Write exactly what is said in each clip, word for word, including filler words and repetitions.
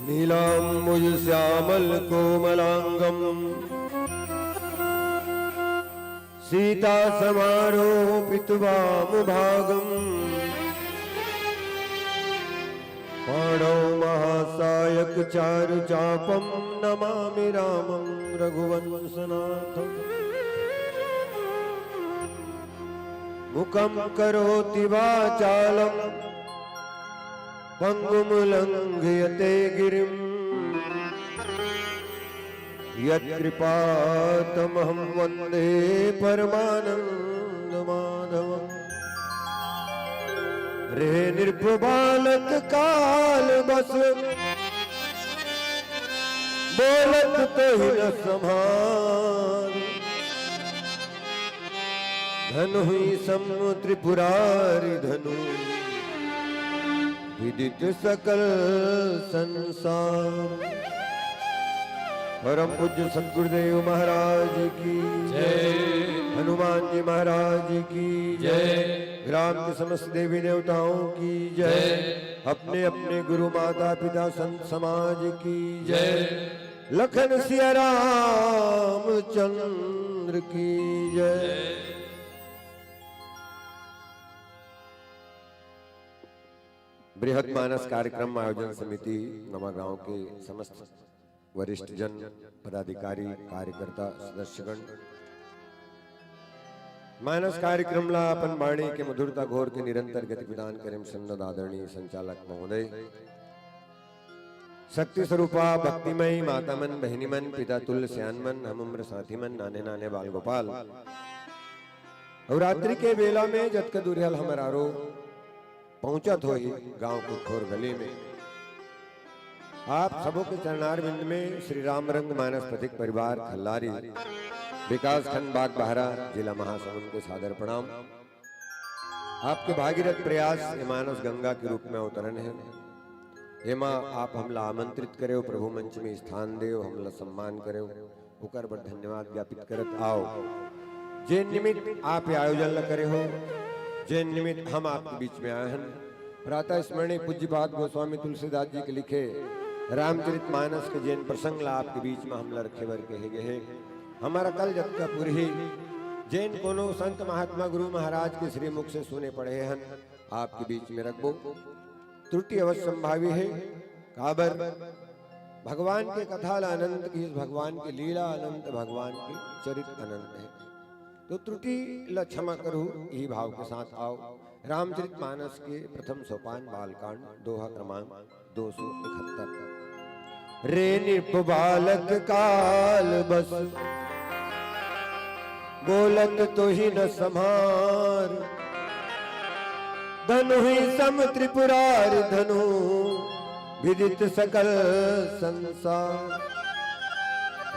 नीलाम्बुजश्यामलकोमलाङ्गं सीतासमारोपितवामभागम्। पाणौ महासायकचारुचापं नमामि रामं रघुवंशनाथम्। मूकं करोति वाचालं पङ्गुं लङ्घयते गिरिम्। यत्कृपातमहं वन्दे परमानन्दमाधवम्। रे नृप बालक काल बस बोलत तोहि न समार। धनु ही सम त्रिपुरारि धनु विदित सकल संसार। परम पूज्य सतगुरुदेव महाराज की जय। हनुमान जी महाराज की जय। ग्राम के समस्त देवी देवताओं की जय। जय। अपने अपने गुरु माता पिता संत समाज की जय। जय। लखन सिया रामचंद्र की जय। बृहद मानस कार्यक्रम आयोजन समिति नवागांव के समस्त वरिष्ठ जन, पदाधिकारी, कार्यकर्ता, सदस्यगण, मानस कार्यक्रम ला अपन बाणी के मधुरता घोर के निरंतर गति प्रदान करें संत आदरणीय संचालक महोदय। शक्ति स्वरूपा भक्तिमय माता मन, बहिनी मन, पिता तुल्य सियान मन, हम उम्र साथी मन, नाने नाने बाल गोपाल, अउ रात्रि के बेला में जतका दूरिहा ल हमर आरो पहुंचत होही गांव के खोर गली में, आप सबो के चरणारविंद में श्री राम रंग मानस पथिक परिवार खल्लारी, विकास खंड बागबाहरा, जिला महासमुंद के सादर प्रणाम। आपके भागीरथ प्रयास ये मानस गंगा के रूप में अवतरण है। एमा आप हमला आमंत्रित करेव, प्रभु मंच में स्थान देव, हमला सम्मान करेव, ओकर बर धन्यवाद ज्ञापित करत आव। जेन निमित्त आप ये आयोजन ल करे हो, जेन निमित्त हम आपके बीच में आए हन, प्रातः स्मरणीय पूज्यपाद गोस्वामी तुलसीदास जी के लिखे रामचरित मानस के जेन प्रसंग ला आपके बीच में हमला रखे बर कहे गए हे, हमर अकल जतका पुरही, जेन कोनो संत महात्मा गुरु महाराज के श्रीमुख से सुने पढ़े हन, आपके बीच में रखबो। त्रुटि अवश्य संभावी हे, काबर भगवान के कथा ला अनंत किहिस, भगवान के लीला अनंत, भगवान के चरित अनंत हे। तो त्रुटि ला क्षमा करहू, इही भाव के साथ आव। रामचरित मानस के प्रथम सोपान, बालकांड, दोहा क्रमांक दो सौ इकहत्तर। रे नृप बालक काल बस, बोलत तोहि न सम्हार। धनुहि सम त्रिपुरारि धनु, विदित सकल संसार।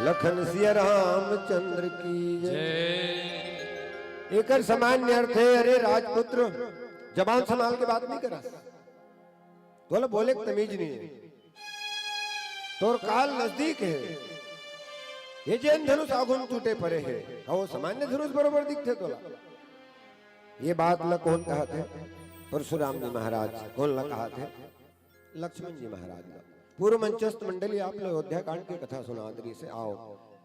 लखन सिया रामचंद्र की जय। एकर सामान्य अर्थ हे, अरे राजपुत्र, जबान संभाल के बात नहीं करा, तोला बोले के तमीज नहीं हे, तोर काल नजदीक हे। ये जेन धनुष आघू म टूटे परे हे, का वो सामान्य धनुष बरोबर दिखथे तोला? ये बात ला कोन कहत हे? परशुराम जी महाराज। कोन ला कहत हे? लक्ष्मण जी महाराज ला। पूर्व मंचस्थ मंडली आप ला अयोध्या कांड के कथा सुनात रहिस हे। आव,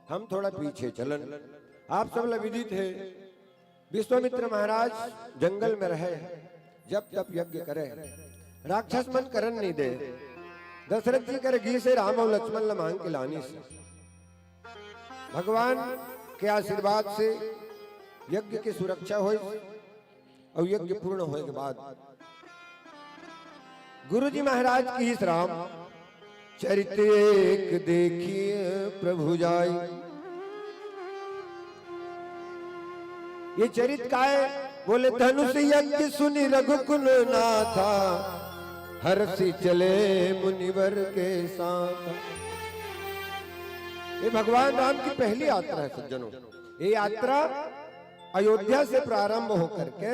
हम थोड़ा पीछे चलन। आप सब ला विदित हे, विश्वामित्र महाराज जंगल में रहे, जप तप यज्ञ करे, राक्षस मन करन नहीं दे। दशरथ जी कर गिस हे, राम अउ लक्ष्मण ला मांग के लानिस। भगवान के आशीर्वाद से यज्ञ की सुरक्षा होइस अउ यज्ञ पूर्ण होए के बाद गुरु जी महाराज किहिस, राम चरित एक देखिए प्रभु जाई। ये चरित काय? बोले, धनुष यज्ञ सुनि रघुकुल नाथा, हरषि चले मुनिवर के साथ। ये भगवान राम की पहली यात्रा है सज्जनों। ये यात्रा अयोध्या से प्रारंभ होकर के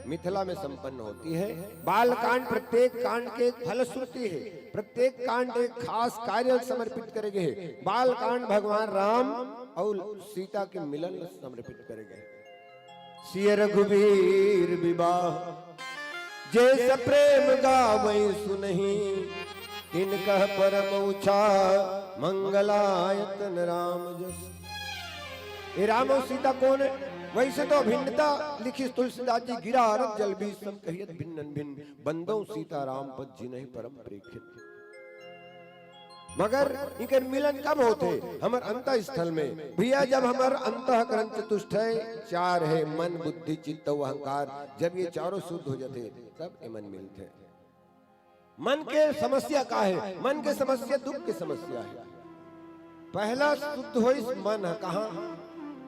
मिथिला में संपन्न होती है। बालकांड प्रत्येक कांड के एक फलश्रुति है, प्रत्येक कांड एक खास कार्य समर्पित करे गे हे। बालकांड भगवान राम अउ सीता के मिलन समर्पित करे गे हे। सिय रघुबीर विवाह, जे सप्रेम गावै सुनहि, तिनकह परम उछाह, मंगलायतन राम जस। ये राम और सीता कौन है? वैसे तो अभिन्नता लिखिस तुलसीदास जी, गिरा अरद जल बीच सम कहियत भिन्न भिन्न, बंदौ सीता राम पद जिनहि परम प्रीखित। मगर इकर मिलन कब होथे? हमर अंतः स्थल में। भैया, जब हमर अंतःकरण चतुष्टय चार है, मन, बुद्धि, चित्त अउ अहंकार, जब ये चारों शुद्ध हो जाथे, तब ये मन मिलथे। मन के समस्या का है? मन के समस्या दुख के समस्या है। पहला शुद्ध होइस मन ह, कहाँ?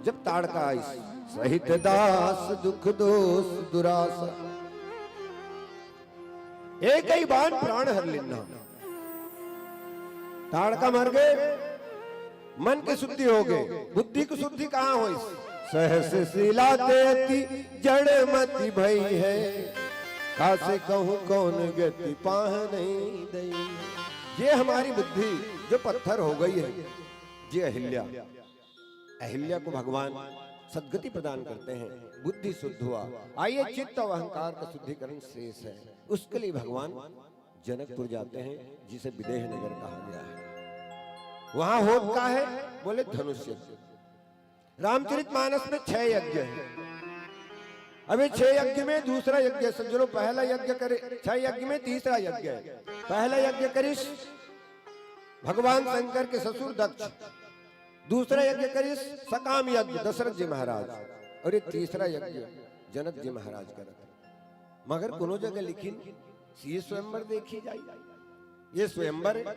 जब ताड़का आइस, सहित दास दुख दोष दुरास। एक ही बाण प्राण हर लेना। ताड़का मर गे, मन के शुद्धि हो गे। बुद्धि के शुद्धि कहाँ होइस? सहस शीला ते अति जड़ मति भई है, कासे कहूँ कौन गति पाह नहीं दई। ये हमारी बुद्धि जो पत्थर हो गई है, ये अहिल्या, अहिल्या को भगवान सद्गति प्रदान करते हैं, बुद्धि शुद्ध हुआ। आइए, चित्त और अहंकार का शुद्धिकरण शेष है, उसके लिए भगवान जनकपुर जाते हैं, जिसे विदेह नगर कहा गया है। वहां होत का है? बोले, धनुष यज्ञ। रामचरित मानस में छह यज्ञ है। अब ये छह यज्ञ में दूसरा यज्ञ, समझ लो, पहला यज्ञ करे, छह यज्ञ में तीसरा यज्ञ है। पहला यज्ञ करिस भगवान शंकर के ससुर दक्ष, दूसरा यज्ञ करिस सकाम यज्ञ दशरथ जी महाराज, और ये तीसरा यज्ञ जनक जी महाराज करत। मगर कोनो जगह लिखिन, ये स्वयंवर देखी जाई, ये स्वयंवर है।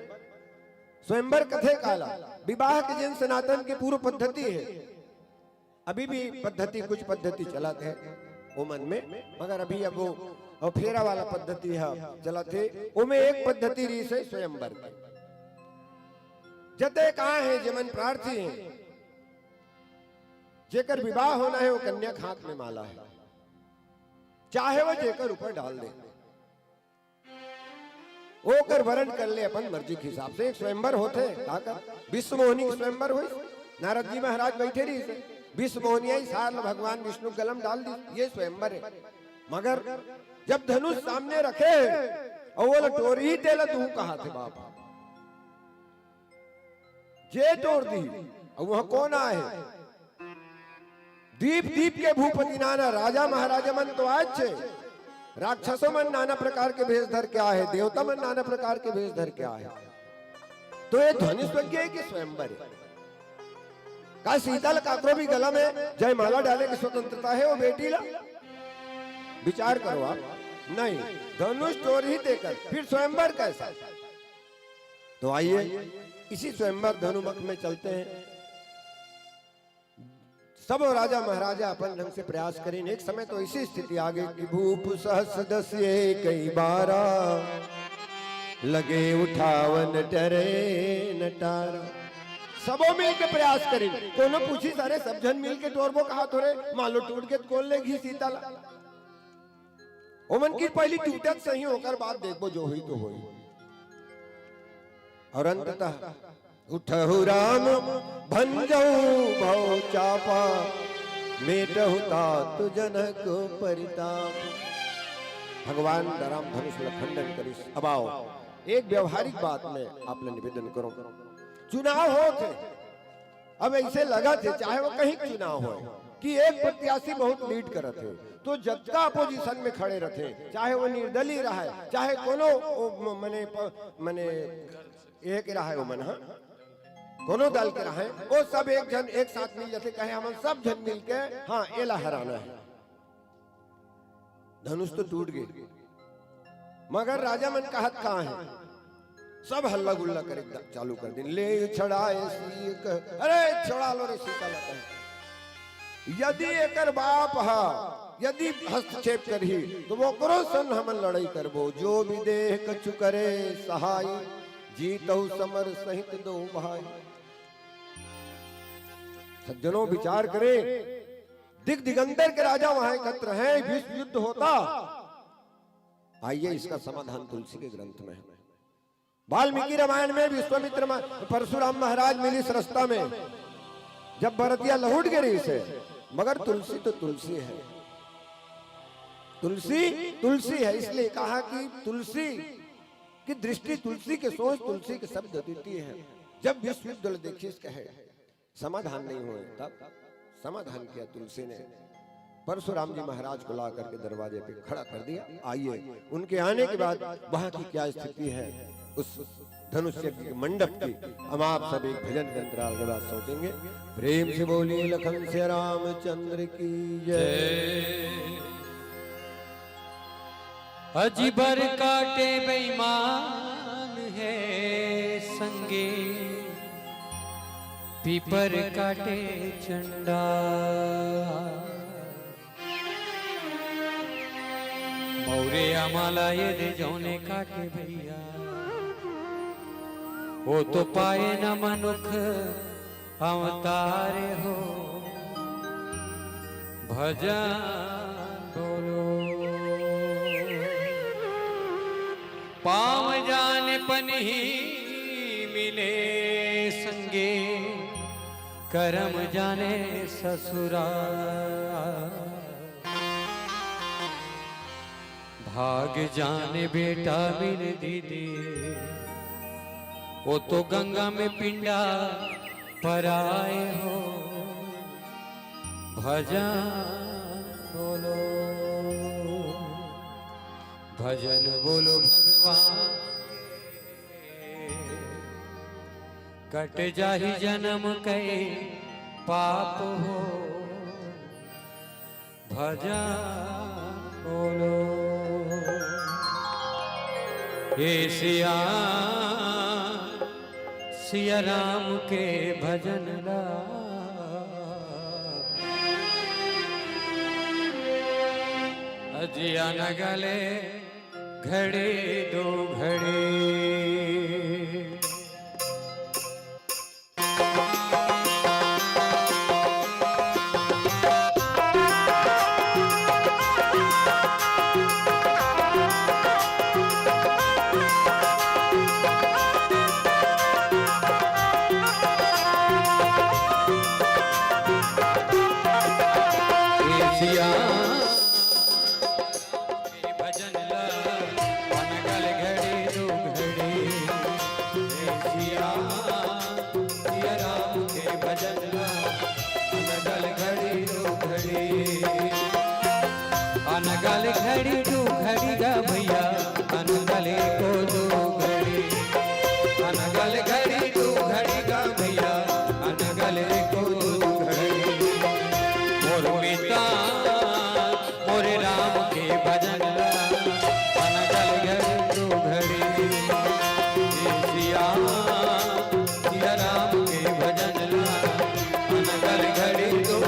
स्वयंवर कथे काला, विवाह के जेन सनातन के पूर्व पद्धति है, अभी भी पद्धति, कुछ पद्धति चलत हे ओमन में, मगर अभी अब वो, वो फेरा वाला पद्धति ह चलत हे। ओमे एक पद्धति रहिस हे स्वयंवर के। जतेक आए हे, जेमन प्रार्थी हे, जेकर विवाह होना हे, वो कन्या के हाथ में माला हे, चाहे वो जेकर ऊपर डाल दे, ओकर वरण कर ले अपन मर्जी के हिसाब से। एक स्वयंवर होथे, का कर, विश्व मोहनी के स्वयंवर होइस, नारद जी महाराज बैठे रहिस हे, विश्व मोहनी आई सार ल भगवान विष्णु के गला म डाल दिस, ये स्वयंवर हे। मगर जब धनुष सामने रखे हे अउ ओला टोरही, तेला तू कहाथे बाप, जे टोर दिही, अउ वहां कोन आए हे? दीप दीप के भूपति नाना, राजा महाराजा मन तो आएच हे, राक्षसो मन नाना प्रकार के भेष धर के आए हे, देवता मन नाना प्रकार के भेष धर के आए हे। तो ये ध्वनिस यज्ञ हे कि स्वयंवर हे? का सीता ल काकरो भी गला में जयमाला डाले के स्वतंत्रता हे वो बेटी ला? विचार करो आप, नहीं। धनुष टोरही तेकर, फिर स्वयंवर कैसा? तो आइए, इसी स्वयंवर धनुमख में चलते हैं। सब राजा महाराजा अपन ढंग से प्रयास करिन। एक समय तो ऐसी स्थिति आ गई कि भूप सहस दस एकै बारा, लगे उठावन टरे न टारा। सबो मिल के प्रयास करिन। कोनो पूछिस, "अरे, सब झन मिल के टोरबो कहाथो रे, मान लो टूट गे त कोन लेगही सीता ला?" ओमन के पहिली टूटत सही, ओकर बाद देखबो जो होई तो होई। और अंततः उठहु राम भंजहु भव चापा, मेटहु तात जनक परिताप। भगवान राम धनुष ल खंडन करिस। अब आओ, एक व्यवहारिक बात में आप ल निवेदन करो, चुनाव होत हे, अब ऐसे लगत हे, चाहे वो कहीं चुनाव होय, कि एक प्रत्याशी बहुत लीड करत हे, तो जतका अपोजिशन में खड़े रथे, चाहे वो निर्दलीय रहे, चाहे कोनो, ओ, म-, मने प-, मने एक रहे, वो मन, हाँ, कोनो दल के रहे, वो सब एक झन एक साथ मिल जाथे, कहे, "हमन सब झन मिल के, हाँ, एला हराना हे।" धनुष तो टूट गे, मगर राजा मन कहत का हे, सब हल्ला गुल्ला करे द-, चालू कर दिन। ले छड़ाए सीक, अरे छड़ा लो रे सीता ला कहे। यदि एकर बाप हा, यदि हस्तक्षेप करही, तो वो करो सन हमन लड़ाई करबो। जो विदेह कछु करे सहाय, जीतहु समर सहित दो भाई। सज्जनों, विचार करें, दिग दिगंतर के राजा वहां एकत्र हैं, विश्व युद्ध होता। आइए, इसका समाधान तुलसी के ग्रंथ में है। वाल्मीकि रामायण में विश्वामित्र मा-, परशुराम महाराज मिलिस रस्ता में, जब बरतिया लहुट गे रहिस हे, मगर तुलसी तो तुलसी है, तुलसी तुलसी है, इसलिए कहा कि तुलसी की दृष्टि, तुलसी के सोच, तुलसी के शब्द अद्वितीय है। जब विश्व युद्ध देखिस कहे, समाधान नहीं होय, तब समाधान किया तुलसी ने, परशुराम जी महाराज को ला करके दरवाजे पे खड़ा कर दिया। आइए, उनके आने के बाद वहां की क्या स्थिति है उस धनुष यज्ञ के मंडप की, हम आप सब एक भजन के अंतराल के बाद सोचेंगे। प्रेम से बोलिए लखन से रामचंद्र की जय। अजिबर काटे बेईमान हे संगे, पीपर काटे चंडा। मौरे अमाला ये दे जौने काटे भैया, वो तो पाए न मनुख अवतार हो। भजन बोलो। पाँव जाने पनही मिले संगे, करम जाने ससुरा। भाग जाने बेटा मिल दीदी, वो तो गंगा में पिंडा पराए हो। भजन बोलो, भजन बोलो भगवान, कट जाही जन्म के पाप हो। भजन बोलो। हे सिया, सिया राम के भजन ला। अजिया न गले घड़ी दू घड़ी। एशिया के भजन ला, अनगल घड़ी दू घड़ी। एशिया, सिया राम के भजन ला, अनगल घड़ी दू घड़ी। अनगल घड़ी दू घड़ी गा भैया, अनगल एको दू घड़ी। अनगल घड़ी दू घड़ी गा भैया, अनगल एको दू घड़ी। मोर पिता मोरे राम के भजन ला, अनगल घड़ी दू घड़ी। हे सिया, सिया राम के भजन ला, अनगल घड़ी दू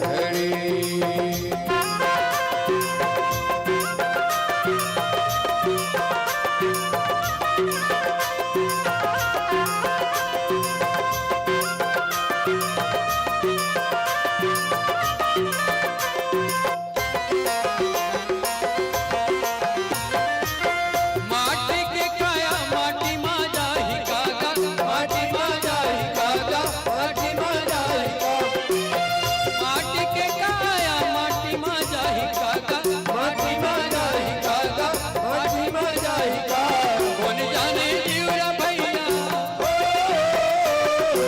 घड़ी। माटी के काया माटी मा जाही काका, माटी मा जाही काका, माटी मा जाही काका। माटी के काया माटी मा जाही काका, माटी मा जाही काका, माटी मा जाही काका। कोन जाने जीवरा भैया,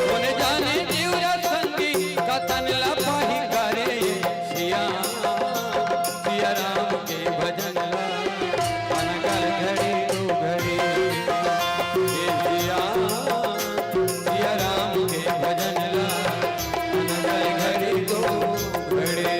कोन जाने जीवरा संगी, कतन ला पाही करे सिया। सिया राम के भजन ला, अनगल घड़ी दू घड़ी। हे सिया, सिया राम के भजन ला, अनगल घड़ी दू घड़ी।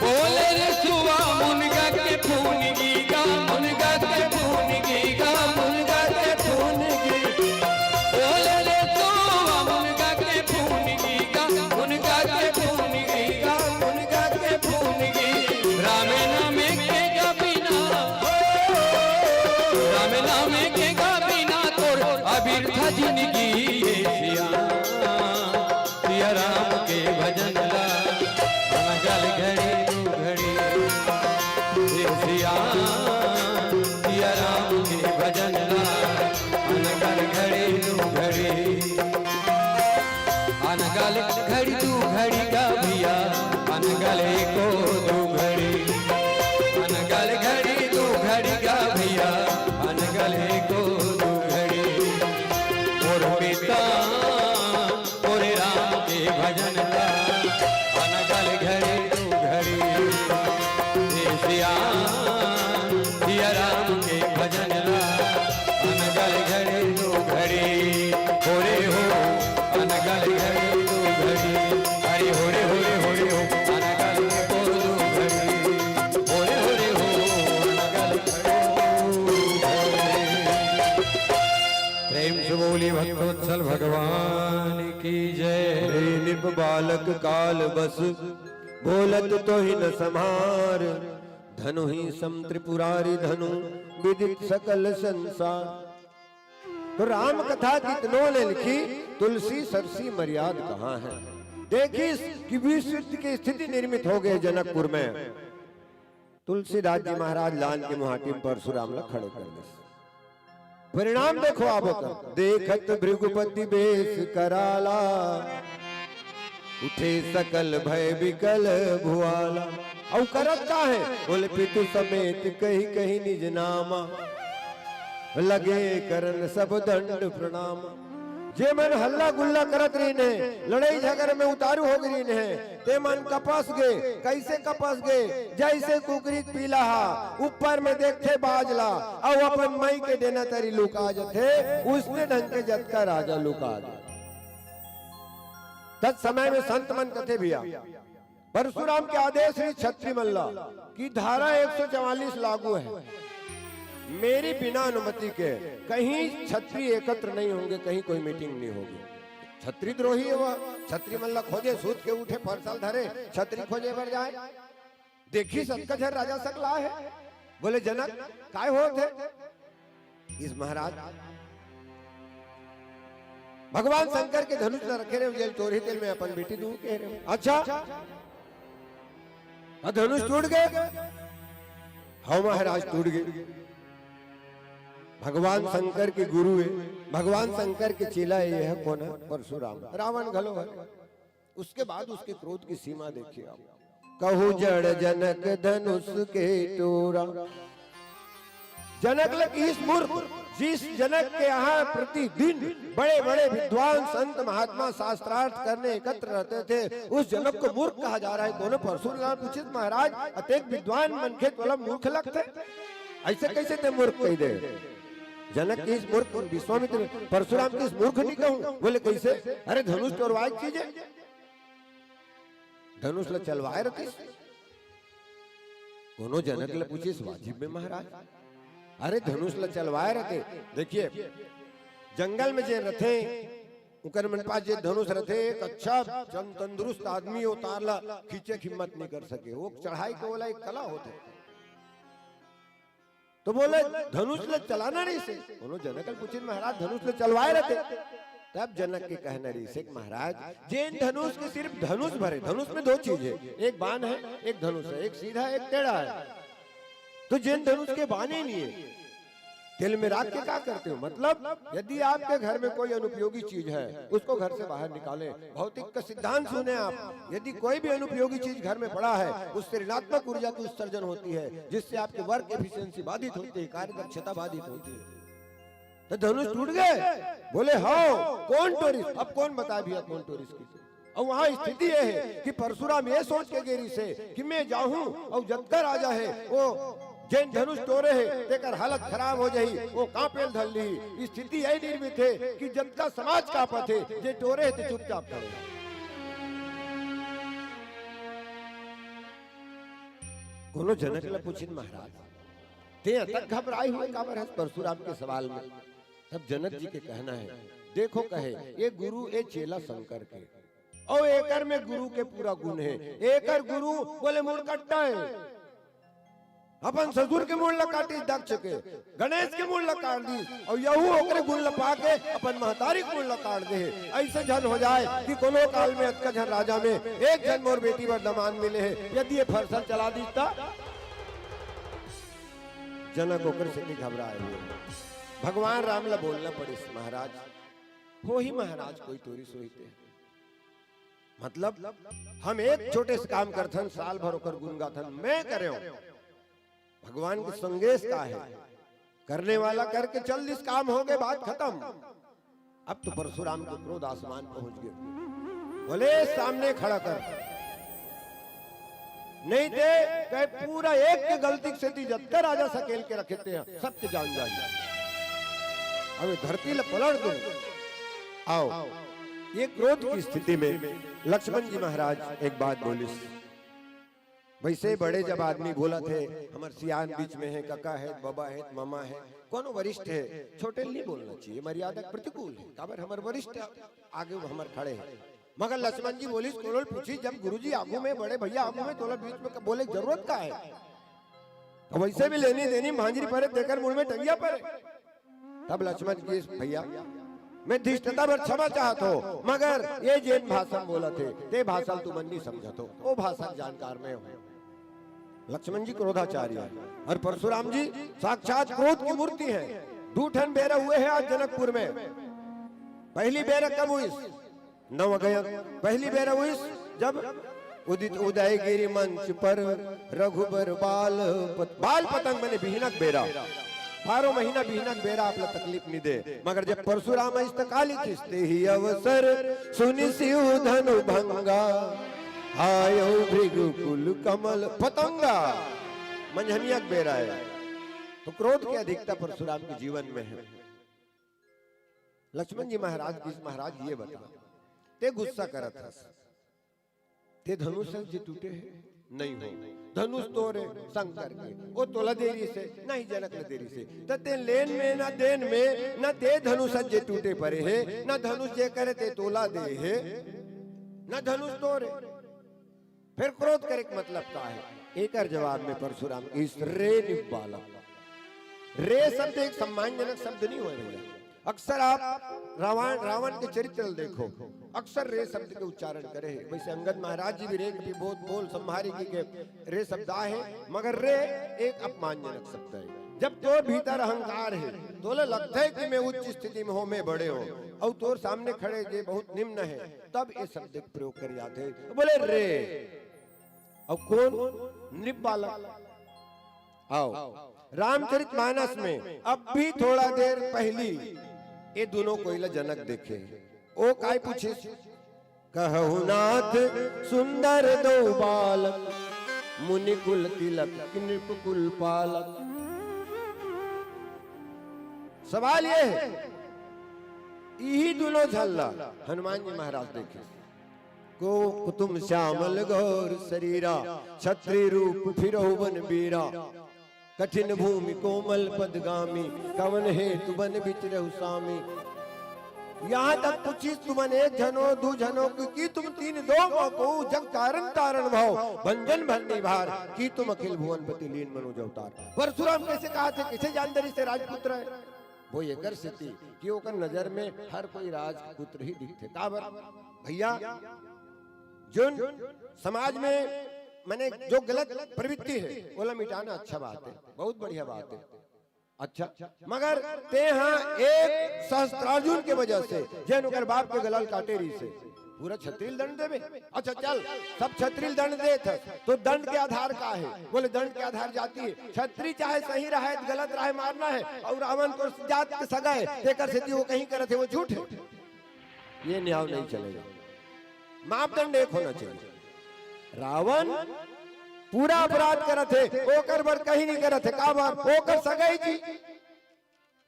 बोले रे सुआ मुनगा के फून गीगा, मुनगा के फून गीगा, मुनगा के फून गी। बोले रे सुआ मुनगा के फून गीगा, मुनगा के फून गीगा, मुनगा के फून गी। राम नाम के गा बिना, राम नाम के गा बिना तोर अबिरथा जिनगी ये सिया। सिया राम के भजन ला, अनगल घड़ी दू घड़ी। हे सिया, सिया राम के भजन ला, अनगल घड़ी दू घड़ी। अनगल घड़ी दू घड़ी गा भैया, अनगल एको दू घड़ी। अनगल घड़ी दू घड़ी गा भैया, अनगल एको दू घड़ी। मोर पिता मोरे राम के भजन ला, अनगल घड़ी दू घड़ी। हे सिया, सिया राम के भजन ला, अनगल घड़ी दू घड़ी। हो रे हो, अनगल घड़ी दू घड़ी। अरे हो रे हो रे हो रे हो, अनगल को दू घड़ी। हो रे हो रे हो, अनगल घड़ी दू घड़ी। प्रेम से बोलिए भक्तवत्सल भगवान की जय। हे नृप बालक काल बस, बोलत तोहि न समार। धनु ही सम त्रिपुरारी धनु, विदित सकल संसार। तो राम कथा कितनो ले लिखी, तुलसी सरसी मर्याद कहाँ है। देखिस कि विश्व युद्ध की स्थिति निर्मित हो गई जनकपुर में। तुलसीदास जी महाराज लान के मुहाटी में परशुराम ला खड़े कर दिस। परिणाम देखो आप ओकर। देखत भृगुपति बेस कराला, उठे सकल भय विकल भुआला। अउ करत का है? बोले, पितु समेत कहि कहि निज नामा, लगे करन सब दंड प्रणाम। जे मन हल्ला गुल्ला करत रहिन हे, लड़ाई झगड़ा में उतारू हो गे रहिन हे, ते मन कपस गे। कइसे कपस गे? जइसे कुकरी के पीला हा ऊपर में देखथे बाज ला, अउ अपन मई के डेना तरी लुका जथे, उसने ढंग के जतका राजा लुका गे। तत समय में संत मन कथे भइया, परशुराम के आदेश हे छत्री मन ला कि धारा एक सौ चवालीस लागू है, मेरी बिना अनुमति के कहीं छत्री एकत्र नहीं होंगे, कहीं कोई मीटिंग नहीं होगी। छत्री द्रोही हे वो। छत्री मन ला खोजे, सूत के उठे, फरसा ल धरे, छत्री खोजे बर जाए। देखिस अतका झन राजा सकला हे, बोले, "जनक, काय होत हे?" इस महाराज, भगवान शंकर के धनुष ल रखे रहे, जेल टोरही तेल में अपन बेटी दूं कहे रहे। अच्छा, अब धनुष टूट गे? हव महाराज, टूट गे। भगवान शंकर के गुरु हे, भगवान शंकर के चेला हे, ये हे कोन हे? परशुराम। रावण घलो हे। उसके बाद उसके क्रोध की सीमा देखिए आप। कहूँ जड़ जनक धनुष के टोरा। जनक ल किहिस मूर्ख, जिस जनक के यहाँ प्रतिदिन बड़े बड़े विद्वान संत महात्मा शास्त्रार्थ करने एकत्र रहते थे, उस जनक को मूर्ख कहा जा रहा है। कोनो परशुराम पूछिस, महाराज, अतेक विद्वान मनखे तोला मूर्ख लगथे, अइसे कइसे ते मूर्ख कहि दे? जनक किहिस मूर्ख, विश्वामित्र, परशुराम किहिस मूर्ख नहीं कहूँ। बोले, कइसे? अरे, धनुष टोरवाए के चीज हे, धनुष ल चलवाए रतिस। कोनो जनक ल पूछिस, वाजिब में महाराज, अरे, धनुष ल चलवाए रते। देखिए, जंगल में जे रथे, उकर मन पास जे धनुष रथे, एक अच्छा जन तंदुरुस्त आदमी ओ तार ल खींचे के हिम्मत नहीं कर सके। वो चढ़ाई के ओला एक कला होथे। तो बोले, धनुष ल चलाना रहिसे। कोनो जनक ल पूछिन, महाराज, धनुष ल चलवाए रते। तब जनक के कहना रहिसे, महाराज, जेन धनुष के सिर्फ धनुष भरे, धनुष में दो चीज हे, एक बाण हे, एक धनुष हे, एक सीधा, एक टेढ़ा हे। तो जेन धनुष के बाणे नहीं हे, तेल में राख के का करते हो? मतलब, यदि आपके घर में कोई अनुपयोगी चीज है, उसको घर से बाहर निकालें। भौतिक का सिद्धांत सुने आप, यदि कोई भी अनुपयोगी चीज घर में पड़ा है, उससे ऋणात्मक ऊर्जा की उत्सर्जन होती है, जिससे आपके वर्क एफिशिएंसी बाधित होती है, कार्यदक्षता बाधित होती है। तो धनुष टूट गे? बोले, "हव।" कोन टोरिस? अब कोन बताए भइया, कोन टोरिस की? अउ वहां स्थिति ये हे कि परशुराम ये सोच के गे रहिसे कि मैं जाहूं अउ जतका राजा हे, वो जेन धनुष टोरे हे, तेकर हालत खराब हो जाही, वो कांपे ल धर लिही। स्थिति यही निर्मित हे कि जतका समाज कांपत हे, जे टोरे हे, ते चुपचाप खड़े हे। कोनो जनक ल पूछिन, महाराज, ते अतक घबराए हुए काबर हस परशुराम के सवाल में? तब जनक जी के कहना हे, देखो कहे, ये गुरु, ये चेला शंकर के, अउ एकर में गुरु के पूरा गुण हे। एकर गुरु बोले मुड़कट्टा हे, अपन ससुर के मुड़ ल काटिस दक्ष के, गणेश के मुड़ ल काट दिस, अउ यहू ओकरे गुण ल पाके अपन महतारी के मुड़ ल काट दे हे। अइसे झन हो जाए कि कोनो काल में अतका झन राजा में एक झन मोर बेटी बर दमांद मिले हे, यदि ये फरसा ल चला दिस त। जनक ओकर सेती घबराए हुए। भगवान राम ल बोलना पड़िस, महाराज, होही महाराज, कोई टोरिस होही ते। मतलब, हम एक छोटे से काम करथन, साल भर ओकर गुन गाथन, मैं करे हूं। भगवान के संदेश का हे, करने वाला करके चल दिस, काम हो गे, बात खतम। अब तो परशुराम के क्रोध आसमान पहुंच गे। बोले, सामने खड़ा कर, नहीं ते कहे पूरा एक के गलती के सेती जतका राजा सकेल के रखे ते हे, सबके जान जाही। अब ये धरती ल पलट दूं। आओ, ये क्रोध की स्थिति में लक्ष्मण जी महाराज एक बात बोलिस। वइसे बड़े जब आदमी बोलत हे, हमर सियान बीच में हे, कका हे, बबा हे, ममा हे, कोनो वरिष्ठ हे, छोटे ल नहीं बोलना चाहिए, मर्यादा के प्रतिकूल हे। काबर हमर वरिष्ठ आगे हमर खड़े हे। मगर लक्ष्मण जी बोलिस, कोनो ल पूछिस, जब गुरुजी आगू में, बड़े भइया आगू में, तोला बीच में क-, बोले के जरूरत का हे? त वइसे भी लेनी देनी भांजरी परे, तेकर मुड़ में टंगिया परे। तब लक्ष्मण जी, भइया, मैं धृष्टता बर क्षमा चाहत हूं, मगर ये जेन भाषा म बोलत हे, ते भाषा ल तुमन नहीं समझत हो, वो भाषा के जानकार मैं हूं। लक्ष्मण जी क्रोधाचार्य हे, अउ परशुराम जी साक्षात क्रोध की मूर्ति हे। दू ठन बेरा हुए हे आज जनकपुर में। पहली बेरा कब हुई? नव गया। पहली बेरा हुई जब उदित उदय गिरि मंच पर रघुबर बाल पत-, बाल पतंग मने बिहनक बेरा। बारह महीना बिहना के बेरा आप ला तकलीफ नहीं दे, मगर जब परशुराम आइस त का लिखिस, तेहि अवसर सुनि सिव धनु भंगा, आयो भृगु कुल कमल पतंगा। मंझनिया के बेरा है, तो क्रोध की अधिकता परशुराम के जीवन में है। लक्ष्मण जी महाराज किहिस, महाराज ये बता, ते गुस्सा करत हस, ते धनुष जे टूटे हे, नहीं हो, धनुष तोर हे शंकर के, वो तोला दे रहिस हे, नहीं जनक ला दे रहिस हे, त ते लेन में ना देन में ना ते धनुष जे टूटे परे हे, ना धनुष जे करे ते तोला दे हे, ना धनुष तोर हे। फिर क्रोध करे के मतलब का है? एकर जवाब में परशुराम किहिस, रे निप बालक। रे शब्द एक सम्मानजनक शब्द नहीं होय भैया। अक्सर आप रावण, रावण के चरित्र ल देखो, अक्सर रे शब्द के उच्चारण करे हे। वैसे अंगद महाराज जी भी रे के भी बहुत बोल संभारी जी के रे शब्द आहे, मगर रे एक अपमानजनक शब्द है। जब तोर भीतर अहंकार है, तोला लगता है कि मैं उच्च स्थिति में हो, मैं बड़े हो, और तोर सामने खड़े जे बहुत निम्न है, तब ये शब्द के प्रयोग करे जाथे। बोले रे, अउ कोन? नृप बालक। आओ, रामचरित मानस में अब भी थोड़ा देर पहली ये दोनों कोई ला जनक देखे। ओ काय पूछिस? कहु नाथ सुंदर दो बालक, मुनि कुल तिलक नृप कुल पालक। सवाल ये है, इही दोनों झन ला हनुमान जी महाराज देखे। को कुतुम श्यामल गौर शरीरा, छत्री रूप फिरहु वन बीरा। कठिन भूमि कोमल पदगामी, कवन हेतु वन बिचरहु सामी। यहाँ तक पूछिस तुमन एक झनो, दू झनो, कि, कि तुम तीन दो मो को, जग कारण तारण भव, भंजन भरनी भार, कि तुम अखिल भुवन पति लीन मनोज अवतार। परशुराम कैसे कहा थे, कैसे जान दरी से राजपुत्र है? वो एकर सेती कि ओकर नजर में हर कोई राजपुत्र ही दिखथे। काबर भैया, जोन समाज में माने जो गलत प्रवृत्ति है, ओला मिटाना अच्छा बात है, बहुत बढ़िया बात है। अच्छा, मगर ते हाँ एक सहस्त्रार्जुन के वजह से जेन ओकर बाप के गला ल काटे रहिस हे, पूरा छतरी ल दंड देबे? अच्छा चल, सब छतरी ल दंड देत हस, तो दंड के आधार का है? बोले दंड के आधार जाति है। छतरी चाहे सही रहे, गलत रहे मारना है, और रावण तो जात के सगा है, तेकर सेती वो कहीं करत है, वो झूठ है। ये न्याय नहीं चलेगा, मापदंड एक होना चाहिए। रावण पूरा अपराध करत है, ओकर बर कहीं नहीं करत है, काबर? ओकर सगा ही जी।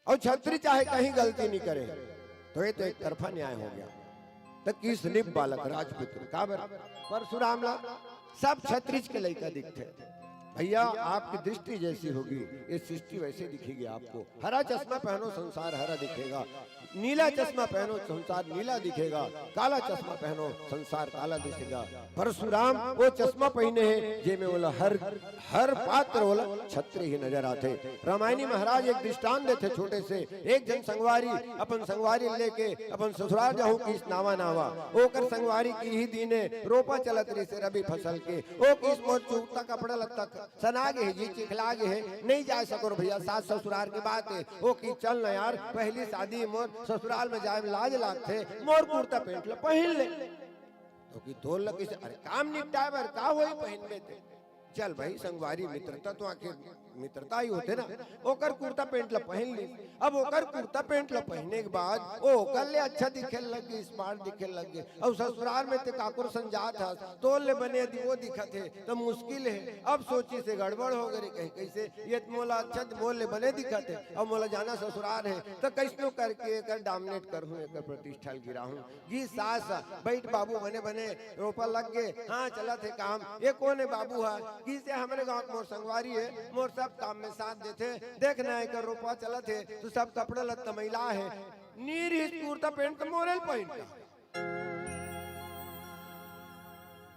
और छतरी चाहे कहीं गलती नहीं करे, तो ये तो एक तरफा न्याय हो गया। त किहिस नृप बालक राजपुत्र, काबर? परशुराम ला सब छत्रिज के लइका दिखथे। भैया, आपकी दृष्टि जैसी होगी, ये सृष्टि वैसे दिखेगी आपको। हरा चश्मा पहनो, संसार हरा दिखेगा। नीला चश्मा पहनो, संसार नीला दिखेगा। काला चश्मा पहनो, संसार काला दिखेगा। परशुराम वो चश्मा पहने हैं, जेमे ओला हर, हर पात्र ओला छत्री ही नजर आथे। रामायणी महाराज एक दृष्टांत देथे छोटे से। एक झन संगवारी अपन संगवारी लेके अपन ससुराल जाहूं किहिस नावा नावा। ओकर संगवारी के इही दिने रोपा चलत रहिसे रबी फसल के। ओ किहिस मोर कुरता कपड़ा लत्ता सना गे हे जी, चिखला गे हे, नहीं जा सकों भैया, सास ससुरार के बात है। ओ किहिस चल ना यार, पहली शादी, मोर ससुराल में जाए में लाज लागथे, मोर कुरता पेंट ल पहिन ले। तो किहिस तोर ल कइसे, अरे काम निपटाए बर का होई पहिनबे ते। चल भाई, संगवारी मित्रता तो आखिर मित्रता ही होथे ना। ओकर कुरता पेंट ल पहिन ली। अब ओकर कुरता पेंट ल पहिने के बाद ओ ओकर ले अच्छा दिखे लग गे, smart दिखे लग गे। अउ ससुराल में ते काकुर संग जात हस, तोर ले बने यदि वो दिखत हे त मुश्किल हे। अब सोचिस हे गड़बड़ हो गे रे, कहीं कइसे ये त मोला अच्छा, मोर ले बने दिखत हे, अउ मोला जाना ससुराल हे, त कइसनो करके एकर dominate करहूं, एकर प्रतिष्ठा ल गिराहूं। गिस सास, बइठ बाबू, बने बने रोपा लग गे। हां, चलत हे काम। ये कोन हे बाबू ह? गिस ए हमरे गांव के मोर संगवारी हे, मोर सब काम में साथ देथे। देख ना, एकर रोपा चलत हे, त सब कपड़ा लत्ता मैला हे। नी रिहिस कुरता पेंट त मोरे ल पहिन का।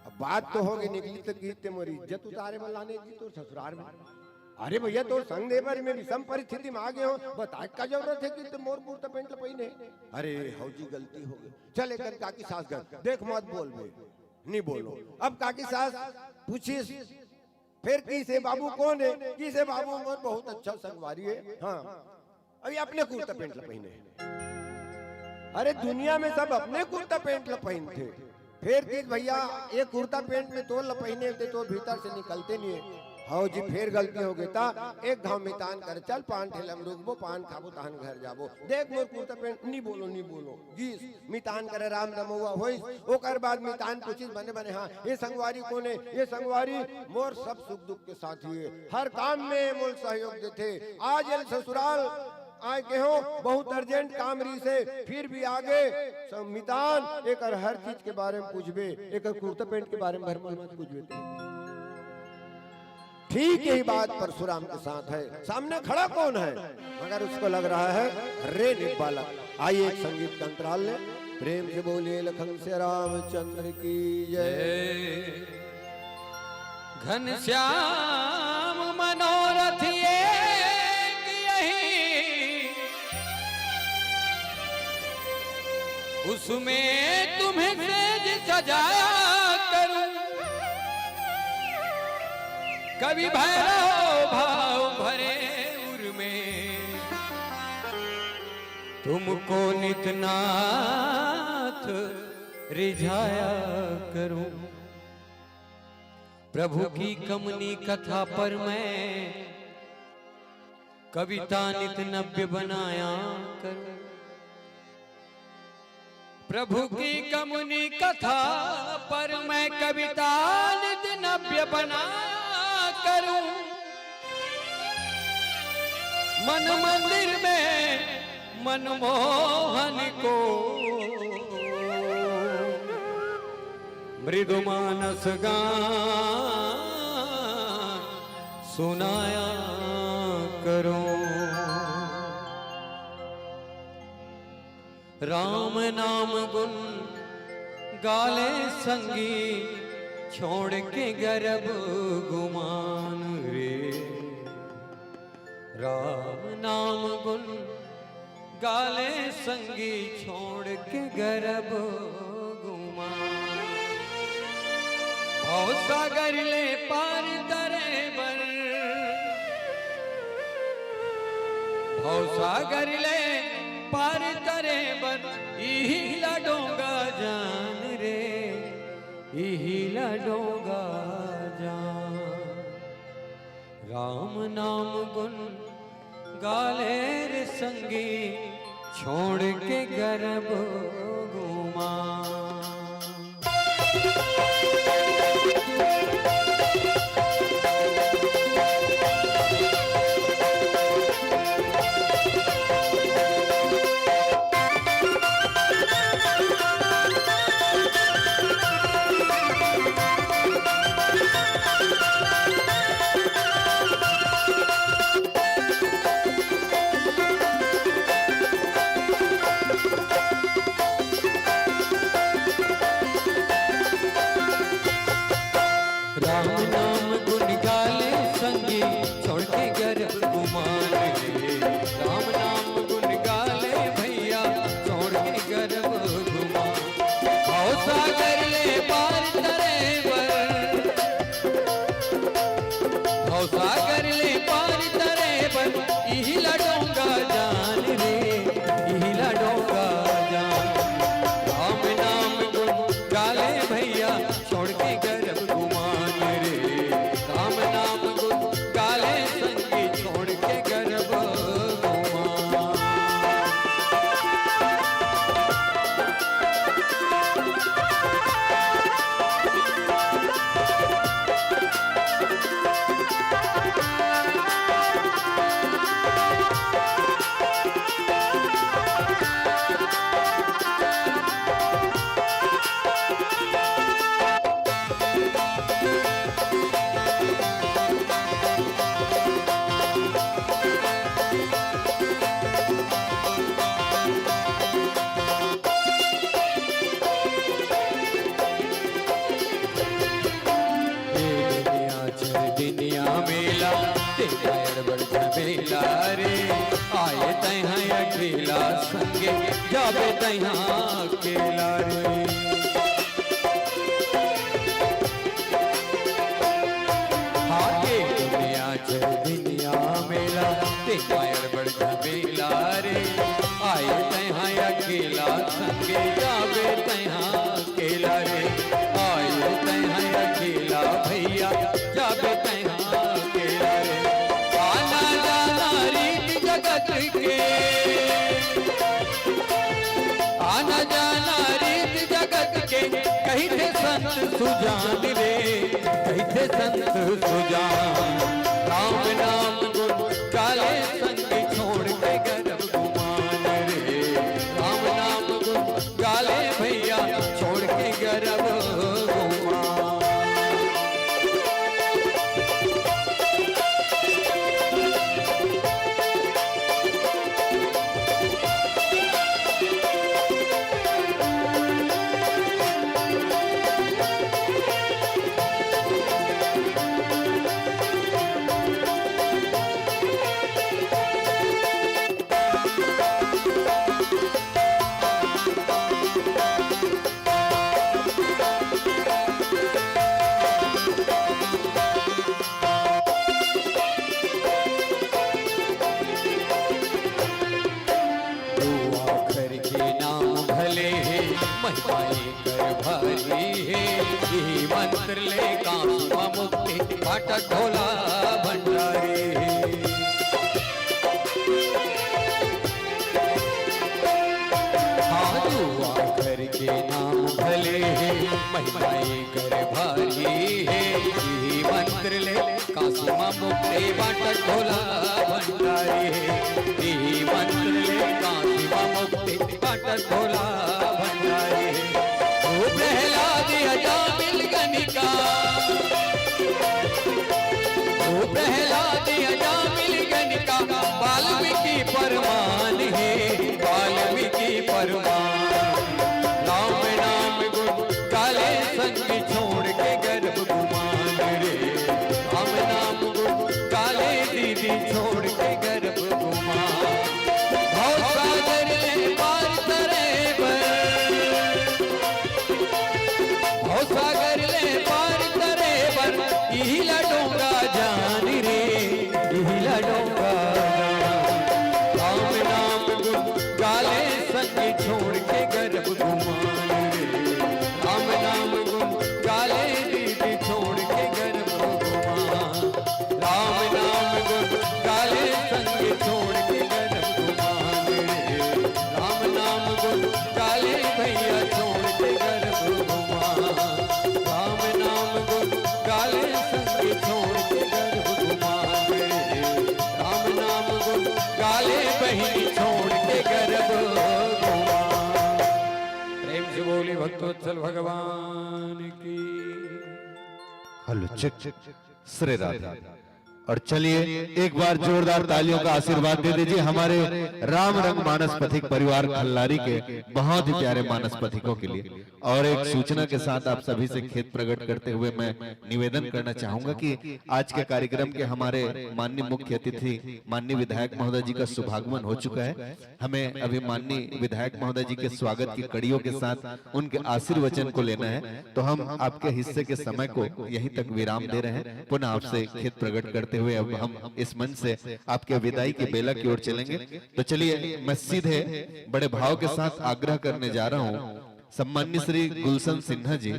अब बात तो हो गे निकली, त किहिस ते मोर इज्जत उतारे बर लाने जी तोर ससुराल में। अरे भैया, तोर संग दे बर मैं विषम परिस्थिति में आ गे हंव, बताए का जरूरत हे कि ते मोर कुरता पेंट ल पहिने? अरे हौ जी, गलती हो गे। चल एकर काकी सास घर, देख मत बोलबे, नहीं बोलों। अब काकी सास पूछिस, फेर किहिस ए बाबू कोन हे? किहिस ए बाबू मोर बहुत अच्छा संगवारी हे। हां, अभी अपने कुरता पेंट ल पहिने हे। अरे दुनिया में सब अपने कुरता पेंट ल पहिनथे। फेर किहिस भैया, ये कुरता पेंट में तोर ल पहिने हे ते तोर भीतर से निकलते नहीं हे। हव जी, फेर गलती होगे त एक घांव मितान कर चल, पान ठेला म रुकबो, पान खाबो, तहन घर जाबो। देख मोर कुर्ता पैंट, नी बोलो, नी बोलो। गीस मितान करे राम रमउवा होइस, ओकर बाद मितान पूछिस, "बने, बने, हाँ, ये संगवारी कोन हे?" "ये संगवारी मोर सब सुख दुख के साथी हे, हर काम में मोल सहयोग देथे।" आज एल ससुराल आए के हो, बहुत urgent काम रहिस हे, फिर भी आगे। स-, मितान, एकर हर चीज के बारे में पूछबे, एकर कुर्ता पैंट के बारे में भर मत पूछबे ते। ठीक यही बात परशुराम के साथ है। सामने खड़ा कौन है? मगर उसको लग रहा है, "रे निब्बालक।" आइए, एक संगीत का अंतराल ले। प्रेम से बोलिए, लखन से रामचंद्र की जय। घनश्याम मनोरथ एक यही, उसमें तुम्हें सेज सजाया करूं। कवि भैरव भाव भरे उर में, तुमको नितनाथ रिझाया करूं। प्रभु की कमनी कथा पर मैं कविता नित नव्य बनाया करूं। प्रभु की कमुनी कथा पर मैं कविता नित नव्य बना करूं। मन मंदिर में मनमोहन को मृदु मानस गान सुनाया करूं। राम नाम गुण गाले संगी, छोड़ के गर्व गुमान रे। राम नाम गुन गाले संगी, छोड़ के गर्व गुमान। भव सागर ले पार तरे बर, भव सागर ले पार तरे बर, इही ला डोंगा जान रे, इही ला डोंगा जान। राम नाम गुन गाले रे संगी, छोड़ के गर्व गुमान। राम नाम गुन गाले संगी, छोड़ के गर्व गुमान रे। राम नाम गुन गाले भैया, छोड़ के गर्व गुमान। भव सागर ले पार तरे बर, भव सागर ले पार तरे बर, इही ला डोंगा जान रे, इही ला डोंगा जान। राम नाम गुन गाले भैया, छोड़ के गर्व गुमान रे। राम नाम गुन गाले संगी, छोड़ के गर्व गुमान। ए दुनिया छे दिनिया मेला, तेरा अड़बड़ झमेला रे। आए तैहा अकेला संगे, जाबे तैहा अकेला रे। हाँ, ए दुनिया छे दिनिया मेला, तेरा अड़बड़ झमेला रे। आए तैहा अकेला संगे, जाबे तैहा अकेला रे। आए तैहा अकेला भैया, जाबे तैहा आना जाना रीत जगत के, कहिथे संत सुजान रे, कहिथे संत सुजान। राम नाम गुण गाले संग छोड़ के गरब गुमान रे, राम नाम गुण गाले भैया छोड़ के गरब गुमान। दुआ करके नाम भले हे, महिमा एकर भारी हे। इही मंत्र ले कांसी म मुक्ति, बांटत भोला भंडारी हे। हाँ, दुआ करके नाम भले हे, महिमा एकर भारी हे। इही मंत्र ले कांसी म मुक्ति, बांटत भोला भंडारी हे। इही मंत्र ले कांसी म मुक्ति, बांटत भोला भंडारी हे। ओ प्रहलाद अजामिल गनिका, ओ प्रहलाद अजामिल गनिका, वाल्मीकि परमान हे, वाल्मीकि परमान। राम नाम गुण गाले संग छोड़ के गरब गुमान रे, राम नाम गुण गाले दीदी छोड़ के गरब गुमान। भव सागर ले पार तरे बर, भव सागर ले पार तरे बर, इही ला डोंगा जान रे, इही ला डोंगा जान। राम नाम गुण गाले संग छोड़ के गरब गुमान रे, राम नाम गुण गाले दीदी छोड़ के गरब गुमान। राम नाम गुण गाले संग छोड़ के गरब गुमान रे, राम नाम गुण गाले भैया छोड़ के गरब गुमान। राम नाम गुण गाले संग छोड़ के गरब गुमान रे, राम नाम गुण गाले बहिनी छोड़ के गरब गुमान। प्रेम से बोली भक्तवत्सल भगवान की। Hello, check. श्री राधे। और चलिए, एक बार जोरदार तालियों का आशीर्वाद दे दीजिए हमारे राम रंग मानस पथिक परिवार खल्लारी के बहुत ही प्यारे मानस पथिकों के लिए। और एक सूचना के साथ आप सभी से खेद प्रकट करते हुए मैं निवेदन करना चाहूंगा कि आज के कार्यक्रम के हमारे माननीय मुख्य अतिथि माननीय विधायक महोदय जी का शुभागमन हो चुका है। हमें अभी माननीय विधायक महोदय जी के स्वागत की कड़ियों के साथ उनके आशीर्वचन को लेना है, तो हम आपके हिस्से के समय को यहीं तक विराम दे रहे हैं। पुनः आपसे खेद प्रकट करते हुए अब हम इस मंच से आपके विदाई की बेला की ओर चलेंगे। तो चलिए, मैं सीधे बड़े भाव के साथ आग्रह करने जा रहा हूँ, सम्माननीय श्री गुलशन सिन्हा जी,